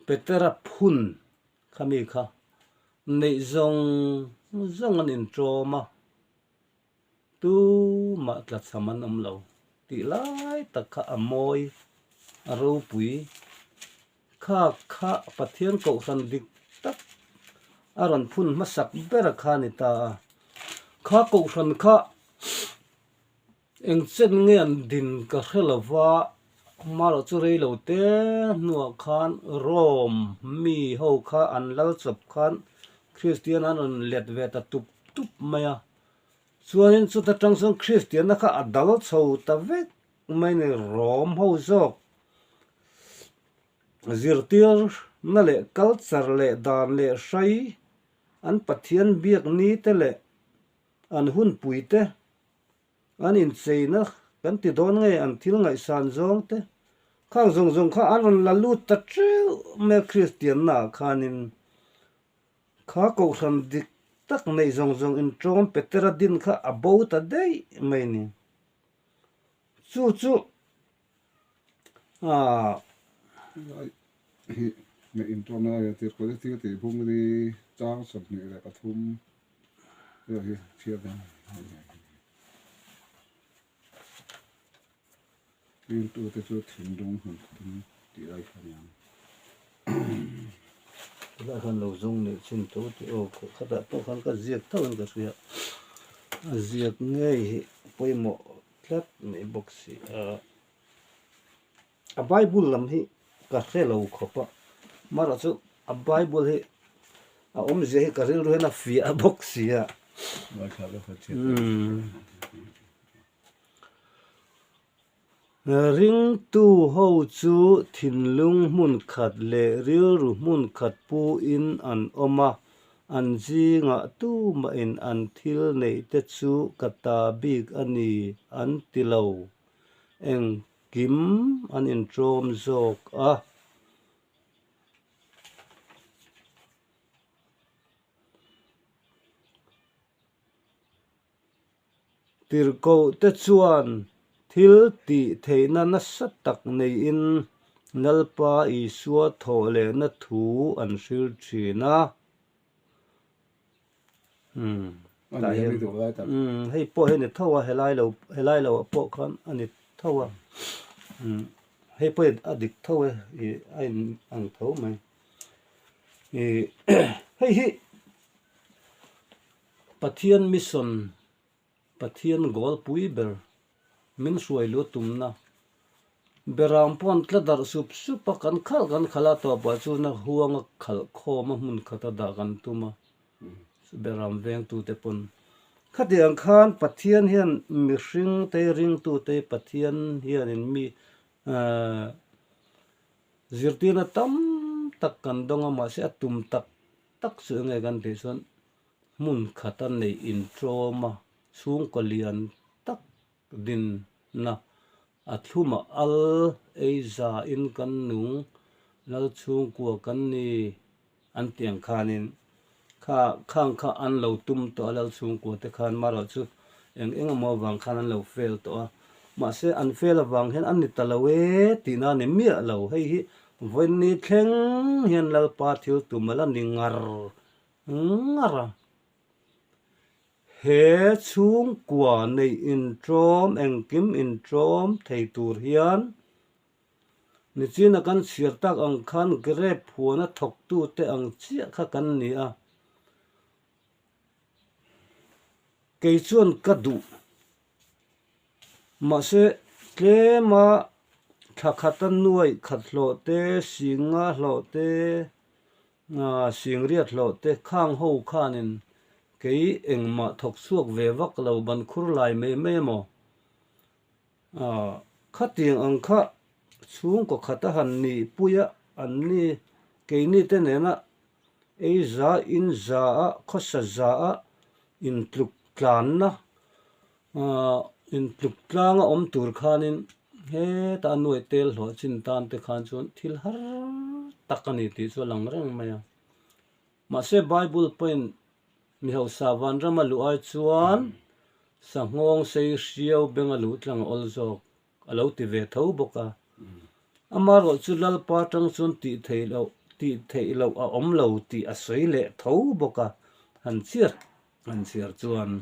Petera phun kha mi kha neih zawng zawng an inṭawm a, tumah tlachham an awm lo tih lai tak kha a mawi, a ropui. Kha kha Pathian kohhran dik tak a rawn phun hmasak ber kha a ni ta a. Kha kohhran kha eng chen nge an din ka hre lo va, amaherawh chu rei lo te hnuah khan Rome mi ho kha an lal chawp khan Kristian an rawn let ve ta tup tup mai a. Chuanin chuta tang chuan Kristianna kha a dal chho ta vek mai ni Rome ho zawk zirtirna leh culture leh dan leh hrai an Pathian biak ni te leh an hunpui te an incheina kan ti dawn nge an thil ngaihsan zawng te khang zawng zawng kha an rawn la lut ta teuh mai a Kristianna ah khanin kha kohhran dik tak neih zawng zawng inṭawm Petera din kha a bo ta daih mai ni. Chu chu aah. Hi neih inṭawmna a nia tirhkoh te thil tih bung ni chang 23 vel hi chhiar dan a ni. Riltu te chu thinlung hmun khatin tih lai kha a ni ang. Tilai khan lo zawng leh chin tawh tih aw khatah pawh khan ka ziak tho in ka hria a ziak ngei hi pawimawh tlat mai bawk si a a bible lam hi ka hre lo khawp a amaherawh chu a bible hi a awmzia hi ka rilru hian a fiah bawk si a. Ringtu ho chu thinlung hmun khat leh rilru hmun khat puin an awm a, an zingah tumahin an thil neih te chu ka ta bik a ni an ti lo. Engkim an inṭawm zawk a. Tirhkohte chuan thil tih theihna nasa tak neiin Lalpa Isua thawh lehna thu an hril thin a. Umm tah hian umm hei pawh hi a ni tho a helai lo helai lo ah pawh khan a ni tho a umm hei pawh hi a dik tho e ih a in ang tho mai ih hei hi Pathian mission Pathian goal pui ber min hruai luh tumna beram pawn tla darh sup sup a kan khalh kan khalh a tawpah chuan a huanga khalh khawm a hmun khata dah kan tum a beram vengtute pawn khatiang khan Pathian hian mihring te ringtute Pathian hianin mi ahh zirtirna tam tak kan dawng a mahse a tum tak tak chu enge kan tih chuan hmun khata neih inṭawm a, chhungkaw lian tak dinna a thlumah al ei za in kan nung lal chhungkua kan ni an tih ang khanin kha khang kha an lo tum tawh a lal chhungkua te khan marawh chu eng eng emaw avang khan an lo fail tawh a mahse an fail avang hian an ni ta lo e tihna a ni miah lo hei hi vawiin thleng hian Lalpa thil tum a la ni ngar ngar a. He chhungkua neih inṭawm engkim inṭawm thei tur hian nichina kan chhiar tak ang khan grape huana thawktute ang chiah kha kan ni a. Kei chuan ka duh. Mahse, tlema thla khata nuaih khat hlawh te, singa hlawh te, Singriat hlawh te khang ho khanin kei engmah thawk chhuak ve vak lo ban khur lai mai mai emaw? Khatiang ang kha chhungkaw khat a han nih pui a, an ni keini te nena ei za in za a, khawsa za a intluk tlanna Intluk tlanga awm tur khanin heta a nuai tel hlawh chin tan te khan chuan thil har tak a ni tih chu a lang reng mai a. Mahse Bible pawhin mi hausa vanrama luh ai chuan sanghawng sei hriau benga luh tlang a awl zawk a lo ti ve tho bawk a. Amaherawh chu Lalpa tang chuan tih theih loh tih theih loh a awm lo tih a sawi leh tho bawk a, han chhiar han chhiar chuan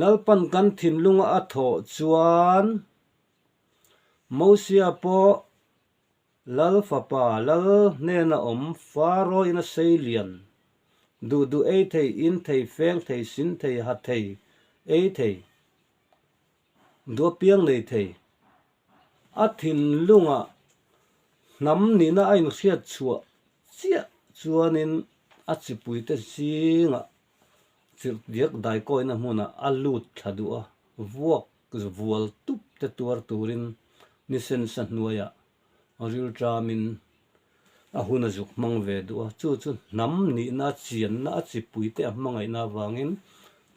Lalpan kan thinlunga a thawh chuan Mosia pawh Lal fapa Lal hnena awm Faro in a sei lian duh duh ei thei in thei feng thei sin thei ha thei ei thei Duh apiang nei thei. A thinlungah hnam nihna a inhriat chhuah chiah chuanin a chipuite zingah chirh diak daikawina hmunah a lut thla duh a, vuak vual tup te tuar turin ni sensa hnuaiah rilṭamin a hun a zuk hmang ve duh a, chu chu hnam nihna a chianna a chipuite a hmangaihna avangin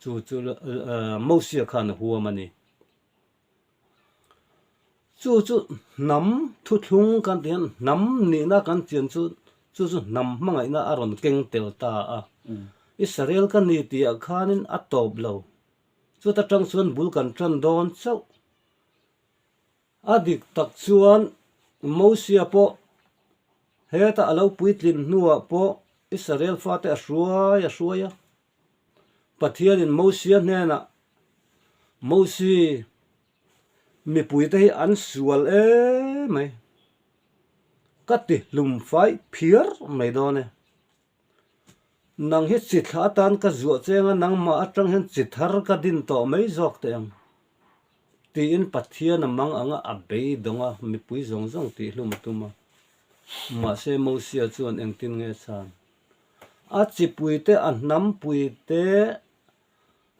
chu chu Mosia khan a huam a ni. Chu chu hnam thuthlung kan tih hian hnam nihna kan chian chu chu chu hnam hmangaihna a rawn keng tel ta a. Israel ka ni tihah khanin a tawp lo. Chuta tang chuan bul kan tan dawn chauh. A dik tak chuan Mosia pawh heta a lo puitlin hnuah pawh Israel fate a hruai a hruai a. Pathianin Mosia hnenah, Mosi, mipuite hi an sual em mai, ka ti hlum fai phiar mai dawn e. Nang hi chi thla atan ka zuah cheng a, nangmah atang hian chi thar ka din tawh mai zawk teh ang, tiin Pathian a mang anga a beidawng a, mipui zawng zawng tih hlum a tum a. Mahse Mosia chuan engtin nge chhan? A chipuite, a hnampuite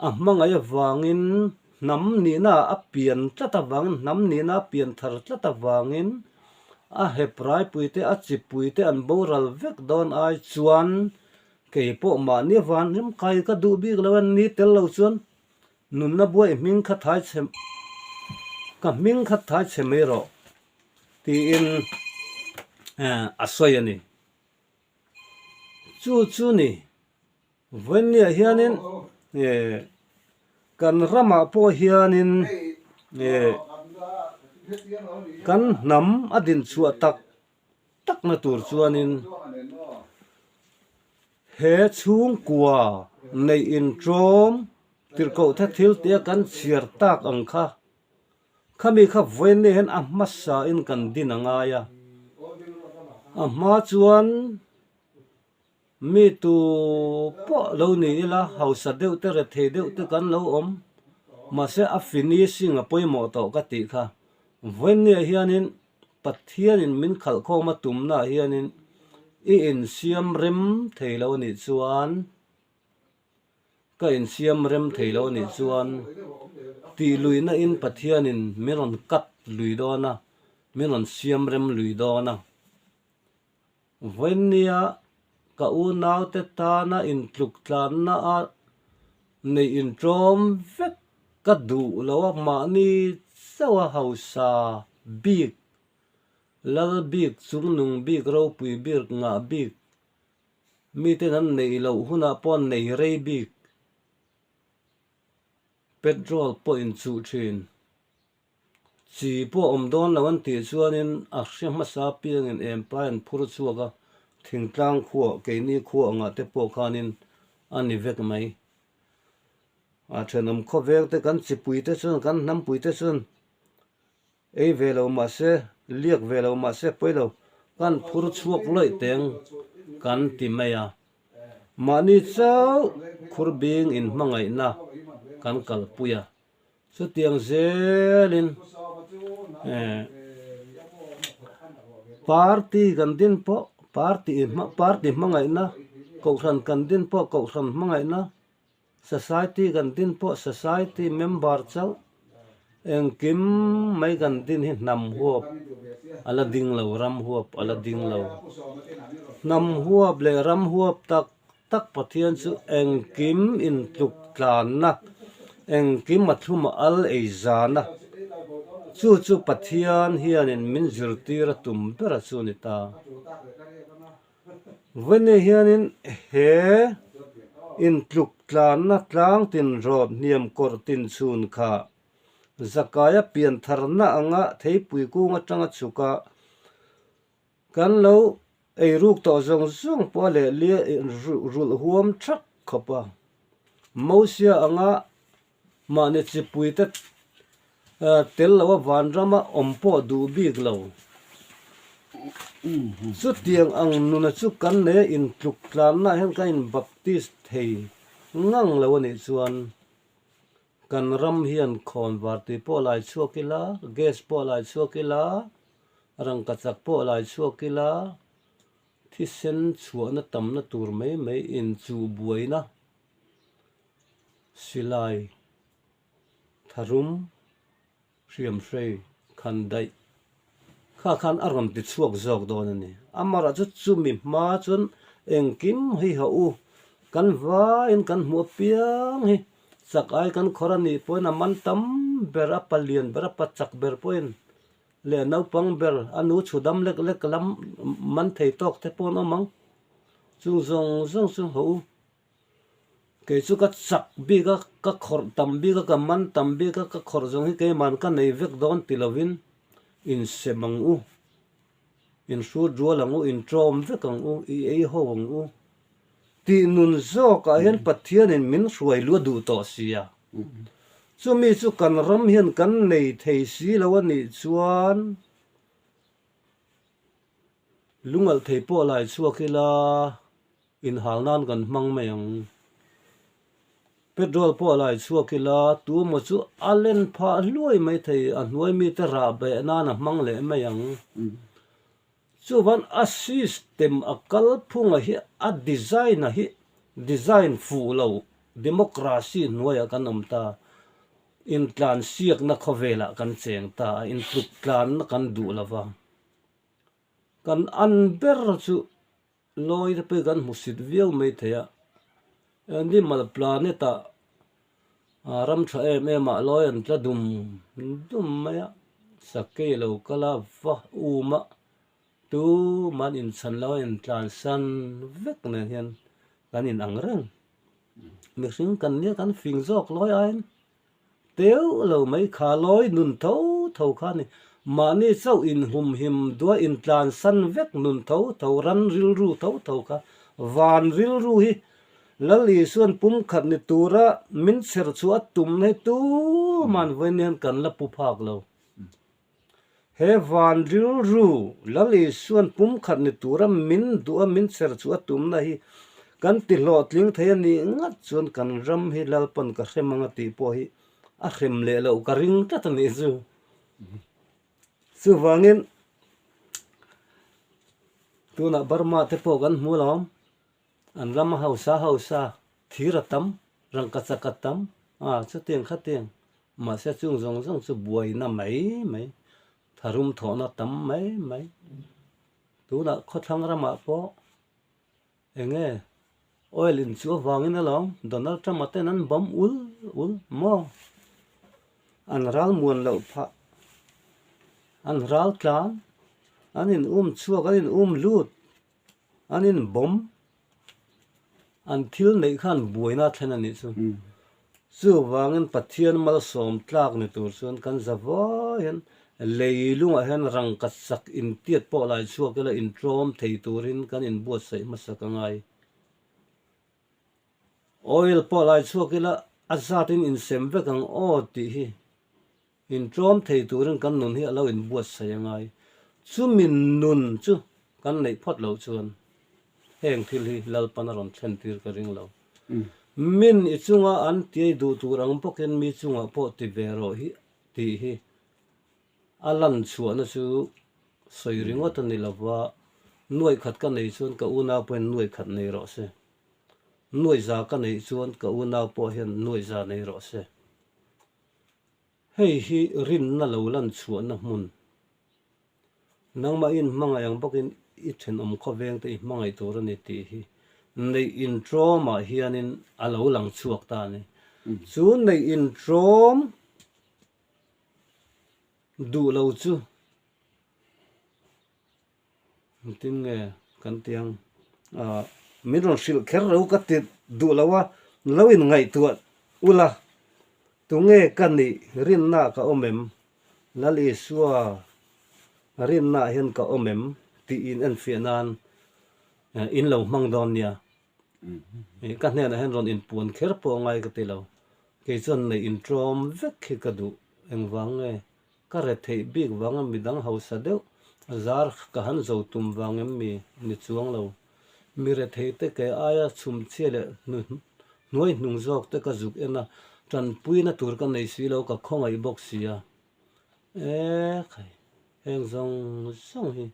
a hmangaih avangin hnam nihna a pian tlat avangin, hnam nihna a pian thar tlat avangin a Hebraipuite, a chipuite an boral vek dawn ai chuan kei pawh mahni avan rim kai ka duh bik lo a ni tel lo chuan nunna buai hming kha thai chhe ka hming kha thai chhe mai rawh tiin a sawi a ni. Chu chu ni. Vawiinniah hianin Kan ramah pawh hianin kan hnam a dinchhuah tak takna tur chuanin he chhungkua neih inṭawm tirhkoh the thil tia kan chhiar tak ang kha khami kha vawiin hian a hmasain kan din a ngai a, a hma chuan Mi tu pawh lo ni ila, hausa deuh te rethei deuh te kan lo awm. Mahse a finishing a pawimawh tawh ka tih kha. Vawiinniah hianin Pathianin min khalhkhawm a tumnaah hianin i insiam rem thei lo anih chuan, ka insiam rem thei lo anih chuan tih luihna in Pathianin min rawn cut lui dawn a, min rawn siam rem lui dawn a. Vawinia ka unaute tana intluk tlanna a neih inṭawm vek ka duh lo a, mahni chauh a hausa bik, lal bik, chungnung bik, ropui bik, ngah bik, miten an neih loh hunah pawh an nei rei bik, petrol pawh inchuh ṭhin. Chi pawh awm dawn lo an tih chuanin a hre hmasa piangin empai an phur chhuak a, thingtlang khuah keini khuah angah te pawh khanin a ni vek mai. A thenawm khawveng te kan chipui te chuan kan hnampui te chuan ei ve lo mahse liak ve lo mahse pawi lo kan phur chhuak lawih teng kan ti mai a. Mahni chauh khur bing inhmangaihna kan kalpui a. Chutiang zelin party kan din pawh party party hmangaihna kohhran kan din pawh kohhran hmangaihna society kan din pawh society member chauh engkim mai kan din hi hnam huap a la ding lo ram huap a la ding lo hnam huap leh ram huap tak tak Pathian chu engkim intluk tlanna, engkim a thlum a al ei zana, chu chu Pathian hianin min zirtir a tum ber a chu ni ta. Vawiin hianin he intluk tlanna tlang tin rawt hniam kawrh tin chhun kha Zakaia piantharna anga theipui kung atanga chhuka Kan lo ei ruk tawh zawng zawng pawh a leh lia rulh huam thak khawp a. Mosia anga mahni chipui te tel lo a vanrama awm pawh duh bik lo. Chutiang ang nuna chu kan nei a intluk tlanna ah hian kan in baptist thei ngang lo a nih chuan kan ram hian khawnvar tui pawh lai chhuak ila, gas pawh lai chhuak ila, Rangkachak pawh lai chhuak ila, thisen chhuahna tamna tur mai mai inchuh buaina silai tharum hriamhrei khan daih kha khan a rawn ti chhuak zawk dawn a ni. Amaherawh chu chumi hma chuan engkim hi haw u, kan vaiin kan hmuh apiang hi chak ai kan khawr a nih pawhin a man tam ber, a palian ber, a pachak ber pawhin leh naupang ber a nu chhu dam lek lek lam man thei tawk te pawh an awm ang. Chung zawng zawng chu haw u. Kei chu ka chak bik a, ka khawrh tam bik a, ka man tam bik a, ka khawrh zawng hi keiman ka nei vek dawn ti lovin insem ang u, inhrut rual ang u, inṭawm vek ang u, i ei ho ang u tih nun zawkah hian Pathianin min hruai luah duh tawh sia. Chumi chu kan ram hian kan nei thei si lo a nih chuan lungalh thei pawh lai chhuak ila inhal nan kan hmang mai ang. Petrol pawh lai chhuak ila tuemaw chu a len phah hluai mai thei, a hnuai mite rah beh nan a hmang leh mai ang. Chuvan a system a kalphunga hi a design a hi design fuh lo democracy hnuaiah kan awm ta, intlansiakna khawvelah kan cheng ta a, intluk tlanna kan duh lo va, kan an ber chu lawi te pawh hi kan hmusit viau mai thei a, animal planet ah ram tha em em ah lawi an tla dum dum mai a, sakei lo kal a va um a tuman inchhan lo a intlansan vek nen hian kan inang reng mihring kan nia kan fing zawk lawi aiin. teuh lo mai kha lawi nun tho tho kha a ni. Mahni chauh inhumhim duah intlansan vek nun tho tho ran rilru tho tho kha van rilru hi Lal Isuan pumkhat ni tura min chher chhuah a tumna hi tuman vawiin hian kan la pu phak lo. He van rilru Lal Isuan pumkhat ni tura min duh a min chher chhuah a tumna hi kan ti hlawhtling thei a nih ngat chuan kan ram hi Lalpan ka hrem anga tih pawh hi a hrem leh loh ka ring tlat a nih chu. Chuvangin tunah Burma te pawh kan hmu lo. An ram a hausa hausa, thir a tam, rangkachak a tam, a chutiang khatiang, mahse chung zawng zawng chu buaina mai mai, tharum thawhna tam mai mai. Tunah khawthlang ramah pawh eng nge oil in chu avangin alawm Donald Trump-a ten an bam ul ul maw? An ral muan loh phah, an ral tlan, an in um chhuak, an in um lut. An in bawm, an thil neih khan buaina a thlen a nih chu. Chuvangin Pathian malsawm tlak ni tur chuan kan za vai hian lei lungah hian rangka chak intiat pawh lai chhuak ila intlawm thei turin kan inbuatsaih hmasak a ngai. Oil pawh lai chhuak ila a zatin insem vek ang aw tih hi Intlawm thei turin kan nun hi a lo inbuatsaih a ngai. Chumi nun chu kan neih phawt loh chuan heng thil hi Lalpan a rawn thlen tir ka ring lo. Min i chunga an tiai duh tur ang bawkin mi chungah pawh ti ve rawh hi tih hi a lan chhuahna chu sawi ringawt a ni lova, nuaih khat ka nei chuan ka unau pawhin nuaih khat nei rawh se. Nuaih za ka neih chuan ka unau pawh hian nuaih za nei rawh se. Hei hi rinna lo lan chhuahna hmun. Nangmah in hmangaih ang bawkin i thenawm khawveng te i hmangaih tur a ni tih hi neih intrawmah hianin a lo lang chhuak ta a ni. Chu neih intrawm duh lo chu Engtin nge kan ti ang? Ahh min rawn hrilh kher lo ka ti duh lo a, lo in ngaihtuah ula tunge ka nih rinna ka awm em? Lal Isua rinna ah hian ka awm em? tih in enfiah nan in lo hmang dawn nia. Ka hnenah hian rawn inpuan kher pawh a ngai ka ti lo. Kei chuan neih inṭawm vek hi ka duh engvang nge? Ka retheih bik vanga midang hausa deuh zar ka han zo tum vang em mi ni chuang lo. Mi retheih te ke aia chhumchhia leh hnuai hnung zawk te ka zuk en a, tanpuina tur ka nei si lo ka khawngaih bawk si a. E khai, heng zawng zawng hi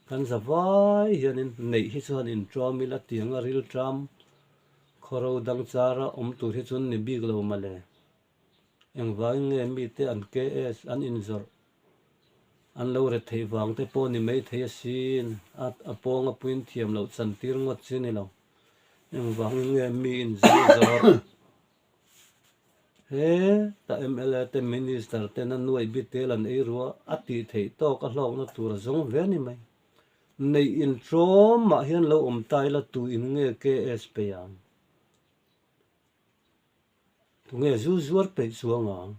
kan za vai hianin neih hi chuan inṭawm ila tianga rilṭam khawro dang chara awm tur hi chuan ni bik lo mawle. Engvangin nge mite an KS an inzawrh an lo re theih vang te pawh ni mai thei asin, a a pawng a puin thiam loh chan tir ngawt chi ni lo. Engvangin nge mi inzawrh zawrh he ta mla te minister ten a nuaih bitel an ei rua a tih theih tawk a hlawkna tur a zawng ve ni mai. Neih intrawm mah hian lo awm ta ila tu in nge KS pe ang? Tunge zu zuar peih chuang ang?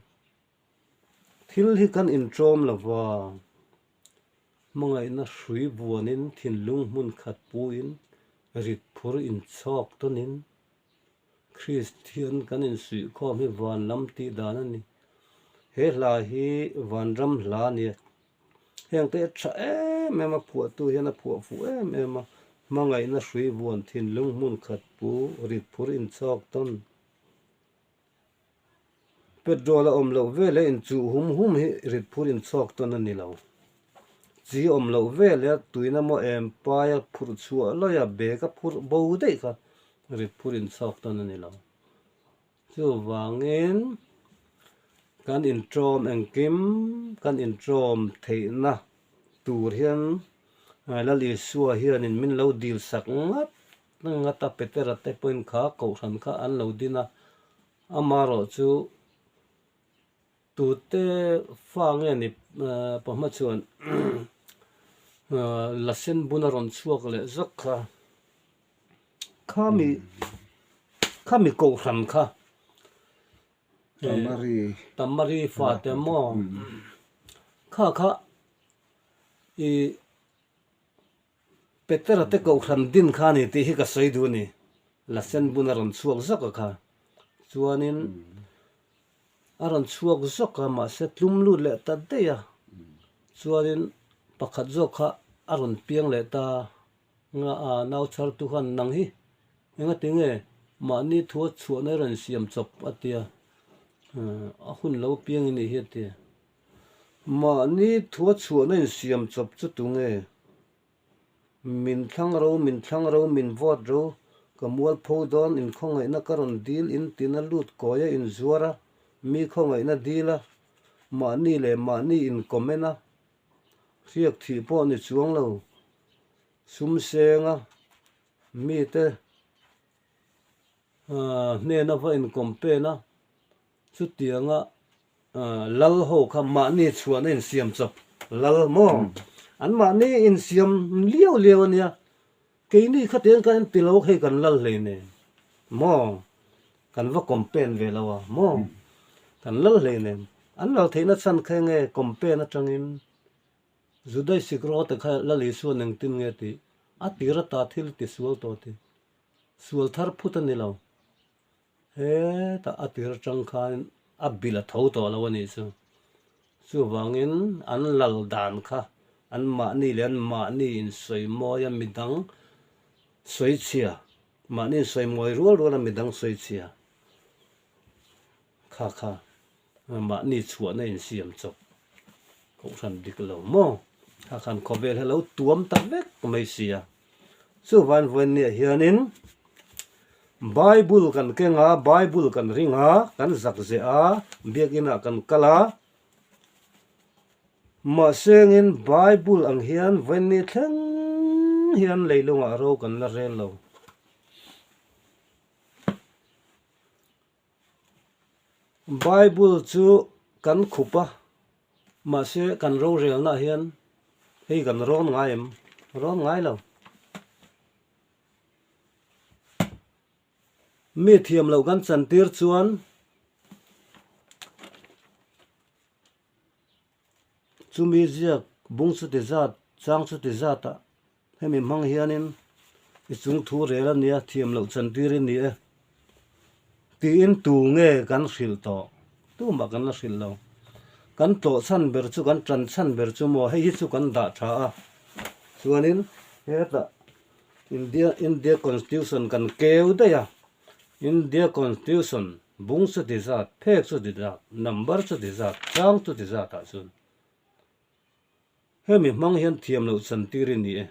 Thil hi kan intrawm lo va, hmangaihna hrui buanin thinlung hmun khat puin rit phur inchhawk tawnin Kristian kan insuihkhawm hi van lam tih dan a ni. He hla hi vanram hla a ni a. Heng te tha em em a phuahtu hian a phuah fuh em em a, hmangaihna hrui vuan thinlung hmun khat pu rit phur inchhawk tawn. Petrol a awm loh veleh inchuh hum hum hi rit phur inchhawk tawn a ni lo. Chi awm loh veleh tuina maw em paia phurh chhuah lawia bag a phurh bo daih kha rit phur inchhawk tawn a ni lo. Chuvangin kan intawm engkim kan intawm theihna tur hian Lal Isua hianin min lo dil sak ngat ngat a, Petera te pawhin kha kohhran kha an lo din a, amaherawh chu tute fa nge ni pahma chuan Lasen bun a rawn chhuak leh zawk kha. Khami khami kohhran kha Tamari. Tamari fate maw? Kha kha i Petera te kohhran din kha a ni tih hi ka sawi duh a ni. Lasen bun a rawn chhuak zawk a kha. Chuanin a rawn chhuak zawk a mahse tlum lut leh ta daih a. Chuanin pakhat zawk kha a rawn piang leh ta nga a nau chhar tu khan nang hi engati nge mahni thua chhuahna i rawn siam chawp a tia a hun lo piang i nih hi a ti. Mahni thua chhuahna insiam chawp chu tunge? Min thlang ro, min thlang ro, min vote ro, ka mualpho dawn, inkhawngaihna ka rawn dil, in tina lut kawi a inzuar a, mi khawngaihna dil a, mahni leh mahni in comment a, hriak thih pawh ni chuang lo, sum seng a, mite hnena va in compare a, Chutianga lal ho kha mahni chhuahna insiam chawp lal maw? An mahni insiam liau liau a nia. Keini khatiang kan inti lo hei kan lal hlei nen maw? Kan va campaign ve lo a maw? Kan lal hlei nen. An lal theihna chhan kha enge campaign atangin Judai sikro te kha Lal Isuan engtin nge tih a tir ata thil tisual tawh tih sual thar phut a ni lo. Hetah a tir atang khan a bil a tho tawh lo a nih chu. Chuvangin an lal dan kha an mahni leh an mahni insawi mawi a midang sawi chhia, mahni insawi mawi rual rual a midang sawi chhia kha kha mahni chhuahna insiam chawp kohhran dik lo maw? Kha khan khawvel hi a lo tuam ta vek mai sia. Chuvan vawiinniah hianin Bible kan keng a, Bible kan ring a, kan zak zeh a, biakinah kan kal a. Mahsengin Bible ang hian vawiinni thleng hian leilungah ro kan la rel lo. Bible chu kan khup a, mahse kan rorelnaah hian hei kan rawn ngai em? Rawn ngai lo. Mi thiam loh kan chantir chuan chumi ziak bung chuti zat, chang chuti zatah hemi hmang hianin i chung thu rel a nia, thiam loh chantir i ni e tiin tu nge kan hrilh tawh? Tumah kan la hrilh lo. Kan tlawh chhan ber chu, kan tan chhan ber chu maw hei hi chu kan dah tha a, chuanin hetah India India Constitution kan keu daih a, India Constitution bung chuti zat, phek chuti zat, number chuti zat, chang chuti zat ah chuan hemi hmang hian thiam loh chantir i ni e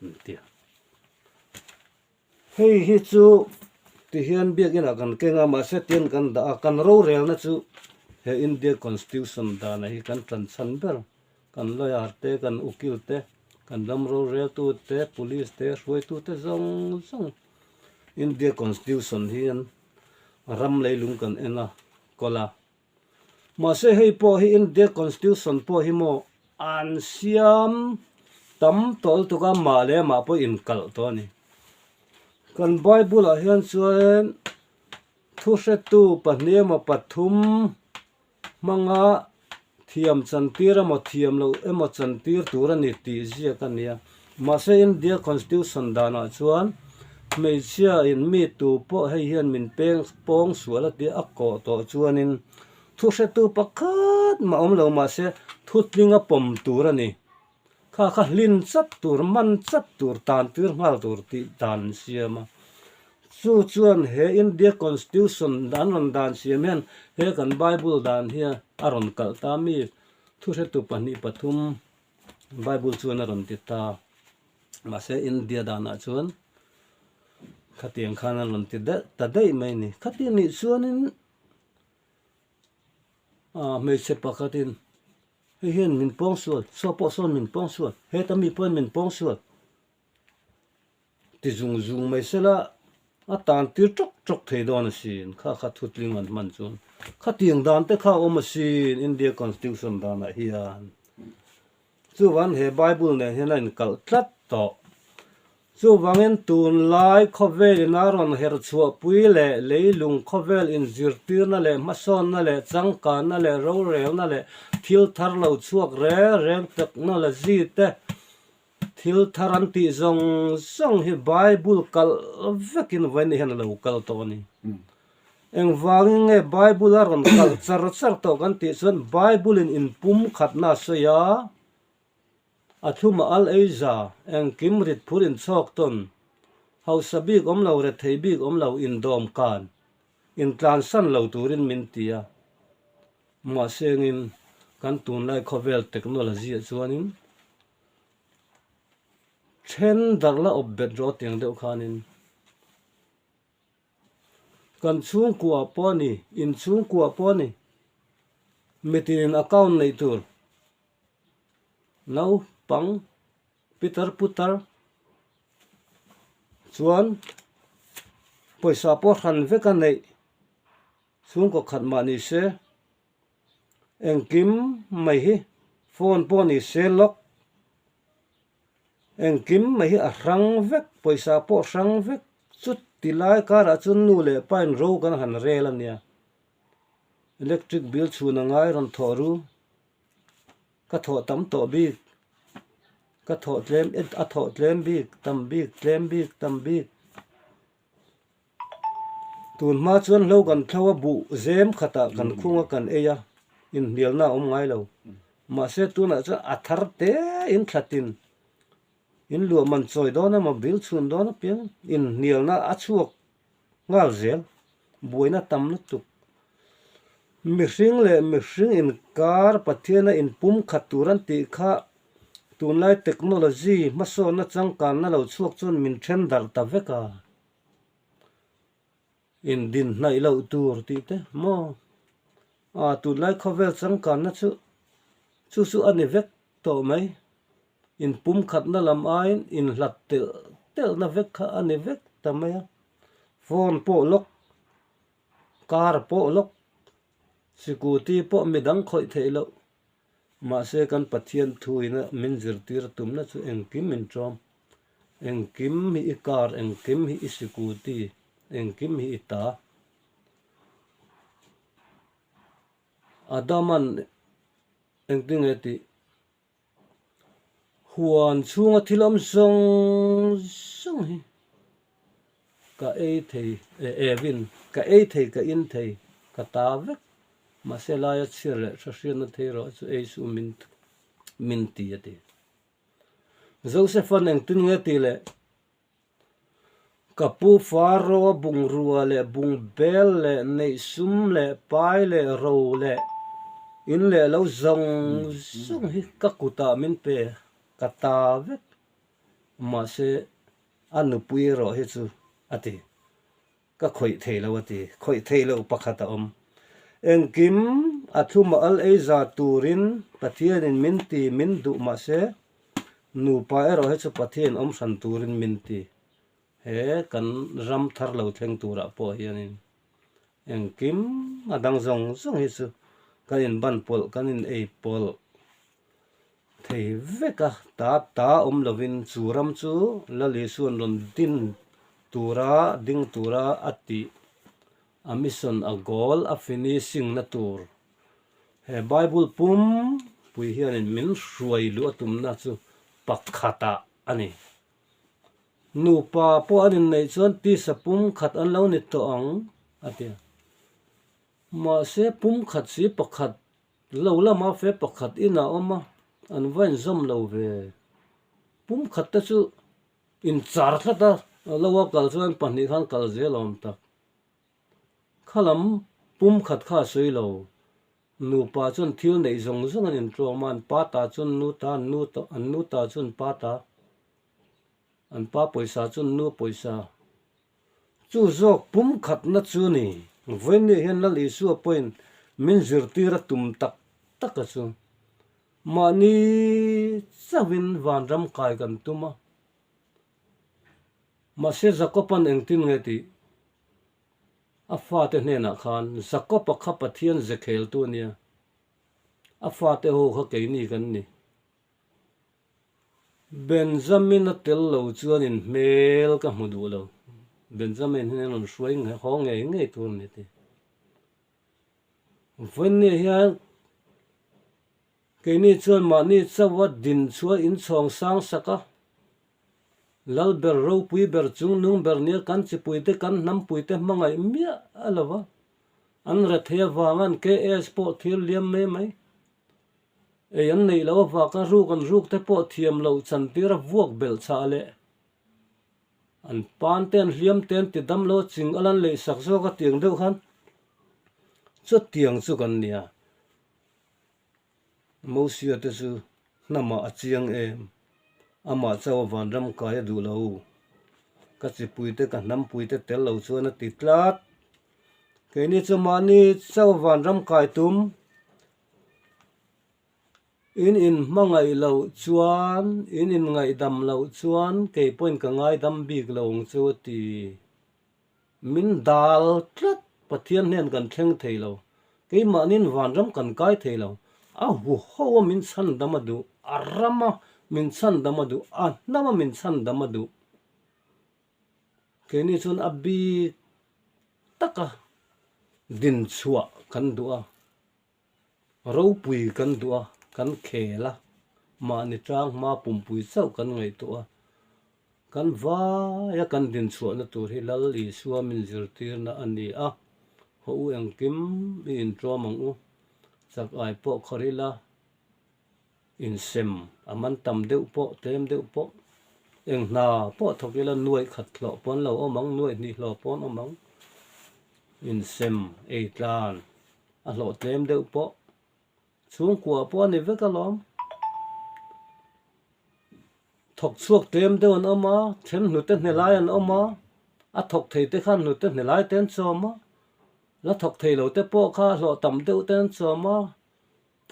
an ti a. Hei hi chu ti hian biakinah kan keng a, mahse tian kan dah a, kan rorelna chu he India Constitution danah hi kan tan chhan ber. Kan lawyer te, kan ukil te, kan ram roreltu te, police te, hruaitu te zawng zawng India Constitution hian ram leilung kan en a, kawl a. Mahse hei pawh hi India Constitution pawh hi maw an siam tam tawh lutuk a, mah leh mah pawh inkalh tawh a ni. Kan Bible ah hian chuan thuhretu pahnih emaw pathum hmanga thiam chantir emaw thiam loh emaw chantir tur a ni tih ziak a nia. Mahse India Constitution danah chuan hmeichhia in mi tu pawh hei hian min peng pawng sual a tia a kawh tawh chuanin thuhretu pakhat mah awm lo mahse thutling a pawm tur a ni. Kha kha hlin chat tur, man chat tur, tan tir nghal tur tih dan an siam a. Chu chuan he India Constitution an rawn dan siam hian he kan Bible dan hi a rawn kalh ta mi thuhretu pahnih pathum Bible chuan a rawn ti ta. Mahse India danah chuan khatiang khan an rawn ti ta daih mai a ni. Khatiang nih chuanin hmeichhe pakhatin Hei hian min pawng sual, saw pawh sawn min pawng sual, heta mi pawhin min pawng sual ti zung zung mai sela a tan tir tawk tawk thei dawn asin, kha kha thutling an hman chuan khatiang dan te kha a awm asin India Constitution danah hian. Chuvan he Bible nen hian a inkalh tlat tawh. Chuvangin tunlai khawvel ina rawn herh chhuahpui leh leilung khawvel inzirtirna leh hmasawnna leh changkanna leh rorelna leh thil thar lo chhuak reng reng technology te thil thar an tih zawng zawng hi Bible kalh vekin vawiin hian a lo kal tawh a ni. Engvangin nge Bible a rawn kalh char char tawh kan tih chuan Bible in inpumkhatna a sawi a, A thluma al ei za, engkim rit phur inchhawk tawn, hausa bik awm lo, rethei bik awm lo, indawm kan, intlansan lo turin min ti a. Mahse engin kan tunlai khawvel technology ah chuanin then darh la awp bet rawh tiang deuh khanin kan chhungkua pawh a ni, inchhungkua pawh a ni, mitinin account neih tur. Naupang pitar putar chuan pawisa pawh hran vek a neih chhungkaw khat mah ni se engkim mai hi phone pawh ni se lawk engkim mai hi a hrang vek pawisa pawh hrang vek chuti lai karah chuan nu leh pa in ro kan han rel a nia electric bill chhun a ngai rawn thawh ru. Ka thawh tam tawh bik, ka thawh tlem a thawh tlem bik, tam bik, tlem bik, tam bik. Tun hma chuan hlo kan thlo a buh zem khatah kan khung a kan ei a, inhnialna a awm ngai lo. Mahse tunah chuan a thar te in thlatin in luah man chawi dawn emaw bil chhun dawn apiang inhnialna a chhuak nghal zel, buaina tam lutuk. Mihring leh mihring inkar Pathiana inpumkhat tur an tih kha tunlai technology hmasawnna changkanna lo chhuak chuan min then darh ta vek a. Indinhnaih loh tur tih te maw? A tunlai khawvel changkanna chu chu chu a ni vek tawh mai. Inpumkhatna lam aiin inhlat telh telhna vek kha a ni vek ta mai a. Phone pawh lawk, car pawh lawk, sikuti pawh midang khawih theih loh. Mahse kan Pathian thuina min zirtir tumna chu engkim min ṭawm. Engkim hi i car, engkim hi i sikuti, engkim hi i ta. Adaman engtinge tih? Huan chhunga thil awm zawng zawng hi ka ei thei eh evin ka ei thei ka in thei ka ta vek mahse laia chhiar leh tha hriatna thei erawh chu ei suh min min ti a ti. Joseph-a'n engtin nge tih leh Ka pu Faro bungrua leh bungbel leh neihsum leh pai leh ro leh in leh lo zawng zawng hi ka kutah min pe ka ta vek. Mahse a nupui erawh hi chu a ti. Ka khawih thei lo a ti. Khawih thei lo pakhat a awm. Engkim a thlum a al ei za turin Pathianin min ti min duh mahse nupa erawh hi chu Pathian awm hran turin min ti. He kan ram thar lo thleng turah pawh hianin engkim a dang zawng zawng hi chu kan inban pawlh kan in ei pawlh thei vek a, ta ta awm lovin chu ram chu Lal Isua'n rawn din tura ding tura a tih a mission a goal a finishing na tur he Bible pum pui hianin min hruai luh a tumna chu pakhatah a ni. Nupa pawh an inneih chuan tisa pum khat an lo ni tawh ang a ti a. Mahse pum khat si pakhat Lo lama fe pakhat in a awm a, an va inzawm lo ve. Pum khat te chu inchar tlat a, lo a kal chuan pahnih khan kal zel a awm tak. Kha lam pum khat kha a sawi lo. Nupa chuan thil neih zawng zawng an intlawm a, an pa ta chuan nu ta, an nu ta, an nu ta chuan pa ta, an pa pawisa chuan nu pawisa. Chu zawk pum khatna chu ni. Vawiinni hian Lal Isua pawhin min zirtir a tum tak tak a chu. Mahni chauhin vanram kai kan tum a. Mahse Jakoba'n engtin nge tih a fate hnenah khan Jakoba kha Pathian ze kheltu a nia. A fate ho kha keini kan ni. Benjamin a tel lo chuan in hmel ka hmu duh lo. Benjamin hian rawn hruai haw ngei ngei tur a ni ti. Vawiinni hian keini chuan mahni chauha din chhuah inchhawng sang sak a, Lal ber ropui ber chung nung ber nia kan chipuite kan hnampuite hmangaih miah a lo va, an rethei avanga an KS pawh thil liam mai mai. Ei an neih loh avanga ruk an ruk te pawh thiam loh chantir a vuak belh chah leh an pan te an hliam te an ti dam lo a ching a lan leih sak zawk a tiang deuh khan chutiang chu kan nia. Mosia te chu hnamah a chiang em? Amah chauh a vanram kai a duh lo. Ka chipuite ka hnampuite tel lo chuan a ti tlat. Keini chu mahni chauh vanram kai tum In inhmangaih loh chuan, in inngaihdam loh chuan kei pawhin ka ngaidam bik lo ang chu a ti. Min dal tlat, Pathian hnen kan thleng thei lo, keimahniin vanram kan kai thei lo, a huho a min chhandam a duh, a rama min chhandam a duh, a hnama min chhandam a duh. Keini chuan a bik taka dinchhuah kan duh a. Ropui kan duh a, kan khel a, mahni tang hma pumpui chauh kan ngaihtuah a, kan vaia kan dinchhuahna tur hi Lal Isua min zirtirna a ni a, haw u engkim i intuam ang u, chak ai pawh khawr ila, insem a man tam deuh pawh tlem deuh pawh, eng hna pawh thawk ila nuaih khat hlawh pawn lo awm ang, nuaih hnih hlawh pawn awm ang, insem ei tlan. A hlawh tlem deuh pawh chhungkua pawh a ni vek alawm. Thawk chhuak tlem deuh an awm a, then hnute hne lai an awm a, a thawk thei te khan hnute hne lai te an chawm a, la thawk thei lo te pawh kha hlawh tam deuh te an chawm a,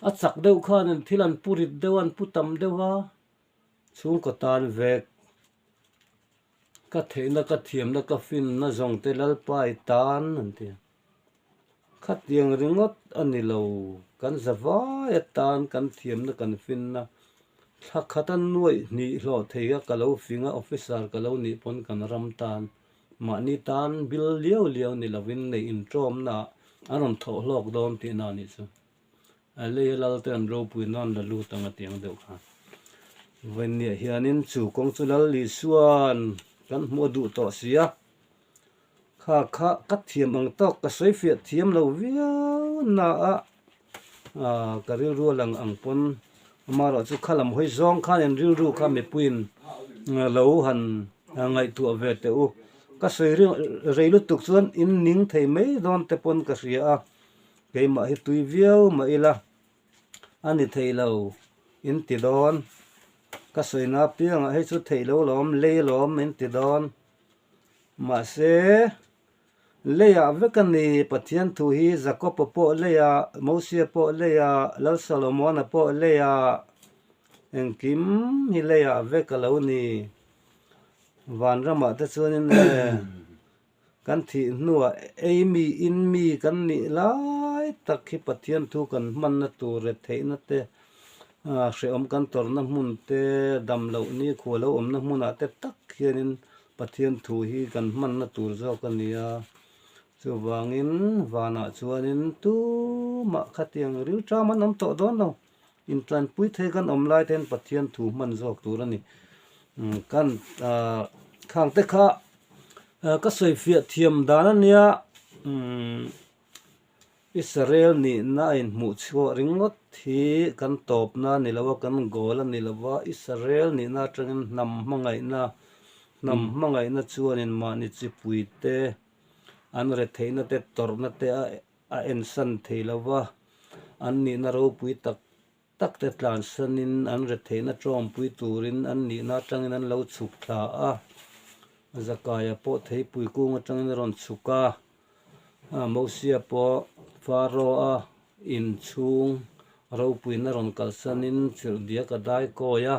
a chak deuh khanin thil an pu rit deuh a, an pu tam deuh a, chhungkaw tan vek. Ka theihna ka thiamna ka finna zawng te Lalpa i tan an ti a. Khatiang ringawt a ni lo, kan zavai atan kan thiamna kan finna thla khata nuaih hnih hlawh thei a ka lo fing a officer ka lo nih pawn kan ram tan mahni tan bil liau liau ni lovin neih intawmna ah an rawn thawh hlawk dawn tihna a nih chu. A lei a lal te an ropui nan la lut ang a tiang deuh kha. Vawiinniah hianin chu kawng chu Lal Isua'n kan hmuh a duh tawh si a, kha kha ka thiam ang tawk ka sawi fiah thiam lo viau na a, ah ka rilru a lang ang pawn amaherawh chu kha lam hawi zawng khan in rilru kha mipuiin lo han ngaihtuah ve teh u. Ka sawi rei lutuk chuan in ning thei mai dawn te pawn ka hria a. Keimah hi tui viau mah ila a ni thei lo in ti dawn. Ka sawina apiangah hei chu theih lo lawm, lei lawm in ti dawn. Mahse, leiah vek a ni Pathian thu hi Jakob-a pawh leiah, Mosia pawh leiah, Lal Solomon-a pawh leiah, engkim hi leiah vek a lo ni. Vanramah te chuanin e. Kan thih hnuah ei mi in mi kan nih lai tak hi Pathian thu kan hmanna tur retheihna te, hrehawm kan tawrhna hmun te, dam loh ni khua lo awmna hmunah te tak hianin Pathian thu hi kan hmanna tur zawk a ni a. Chuvangin vanah chuanin tumah khatiang rilṭam an awm tawh dawn lo. Intlanpui thei kan awm lai te hian Pathian thu hman zawk tur a ni. Kan khang te kha ka sawi fiah thiam dan a nia Israel nihna a inhmuh chhuah ringawt hi kan tawpna a ni lo a, kan goal a ni lo a, Israel nihna atangin hnam hmangaihna, hnam hmangaihna chuanin mahni chipui te an retheihna te tawrhna te a A ensan thei lo va, an nihna ropui tak tak te tlansanin an retheihna tawngpui turin an nihna atangin an lo chhuk thla a. Zakaia pawh theipui kung atangin a rawn chhuk a, Mosia pawh Pharaoh-a inchhung ropuina rawn kalsanin chirhdiak a dai kawi a.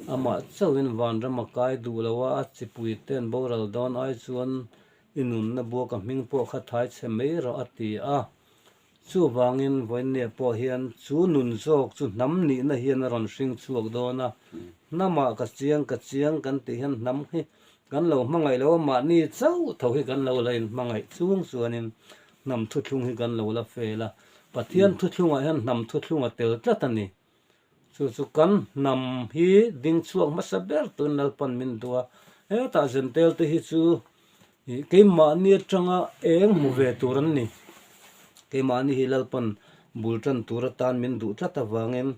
Amah chauhin vanram a kai duh lo a, a chipui ten boral dawn ai chuan I nunna buaka hming pawh kha thai chhe mai rawh a ti a. Chuvangin vawiinniah pawh hian chu nun zawk chu hnam nihna hian a rawn hring chhuak dawn a, hnamah ka chiang ka chiang kan tih hian hnam hi kan lo hmangaih lo a, mahni chauh tho hi kan lo la inhmangaih chung chuanin hnam thuthlung hi kan lo la fel a, Pathian thuthlungah hian hnam thuthlung a tel tlat a ni. Chu chu kan hnam hi ding chhuak hmasa ber tun Lalpan min duh a, hetah Zentel te hi chu keimahni atanga eng hmu ve tur an ni. Keimahni hi Lalpan bul tan tur atan min duh tlat avangin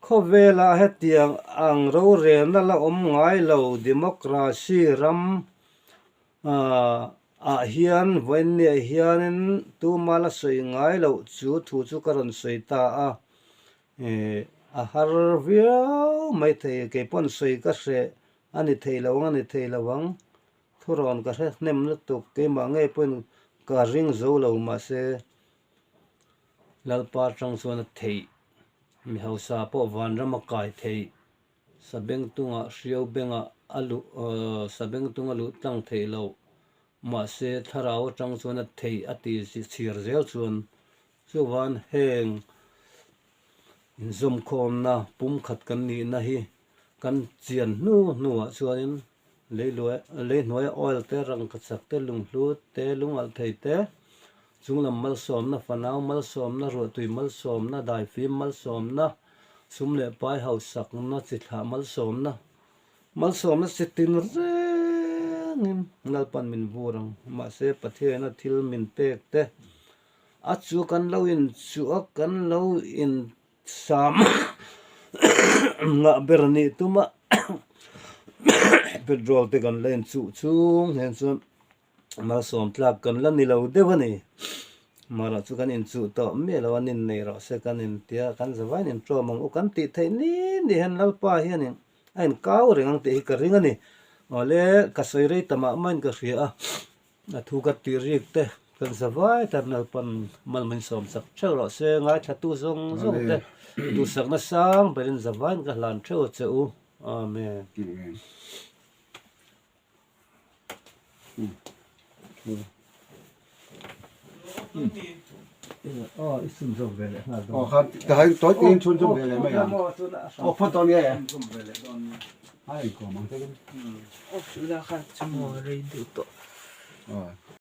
khawvelah hetiang ang rorelna la awm ngai lo democracy ram Ah hian vawiinniah hianin tuma la sawi ngai loh chu thu chu ka rawn sawi ta a, a har viau mai thei, kei pawn sawi ka hreh a ni thei lo ang a ni thei lo ang, thurawn ka hre hnem lutuk, keimah ngei pawhin ka ring zo lo mahse Lalpa atang chuan a theih, mi hausa pawh vanram a kai theih. Sabengtunga hriau bengah a luh Sabengtung a luh tlang theih loh. Mahse, thlarau atang chuan a theih a ti chhir zel chuan chuvan heng inzawmkhawmna pumkhat kan nihna hi kan chian hnu hnuah chuanin leihnuaia oil te, rangkachak te, lunghlu te, lungalh thei te, chunglam malsawmna, fanau malsawmna, ruahtui malsawmna, daifim malsawmna, Sum leh pai hausakna chi thlah malsawmna, malsawmna chi tin rengin Lalpan min vur ang. Mahse, Pathiaina thil min pek te, a chu kan lo inchuh a, kan lo insam ngah ber nih tuma petrol te kan la inchuh chung hian chuan Malsawm tlak kan la ni lo deuh a ni. Mahrawh chu kan inchuh tawh miah lo a, nin nei rawh se kan intia, kan zavaiin inṭawm ang u kan tih theih ni ni hian Lalpa hianin a inkau reng ang tih hi ka ring a ni. Awle ka sawi rei ta mah mahin ka hria a, a thu ka tih rik te kan zavai tan Lalpa'n mal min sawm chak theuh rawh se, ngaithlatu zawng zawng te duhsakna sang berin zavaiin ka hlan theuh a che u. Amen.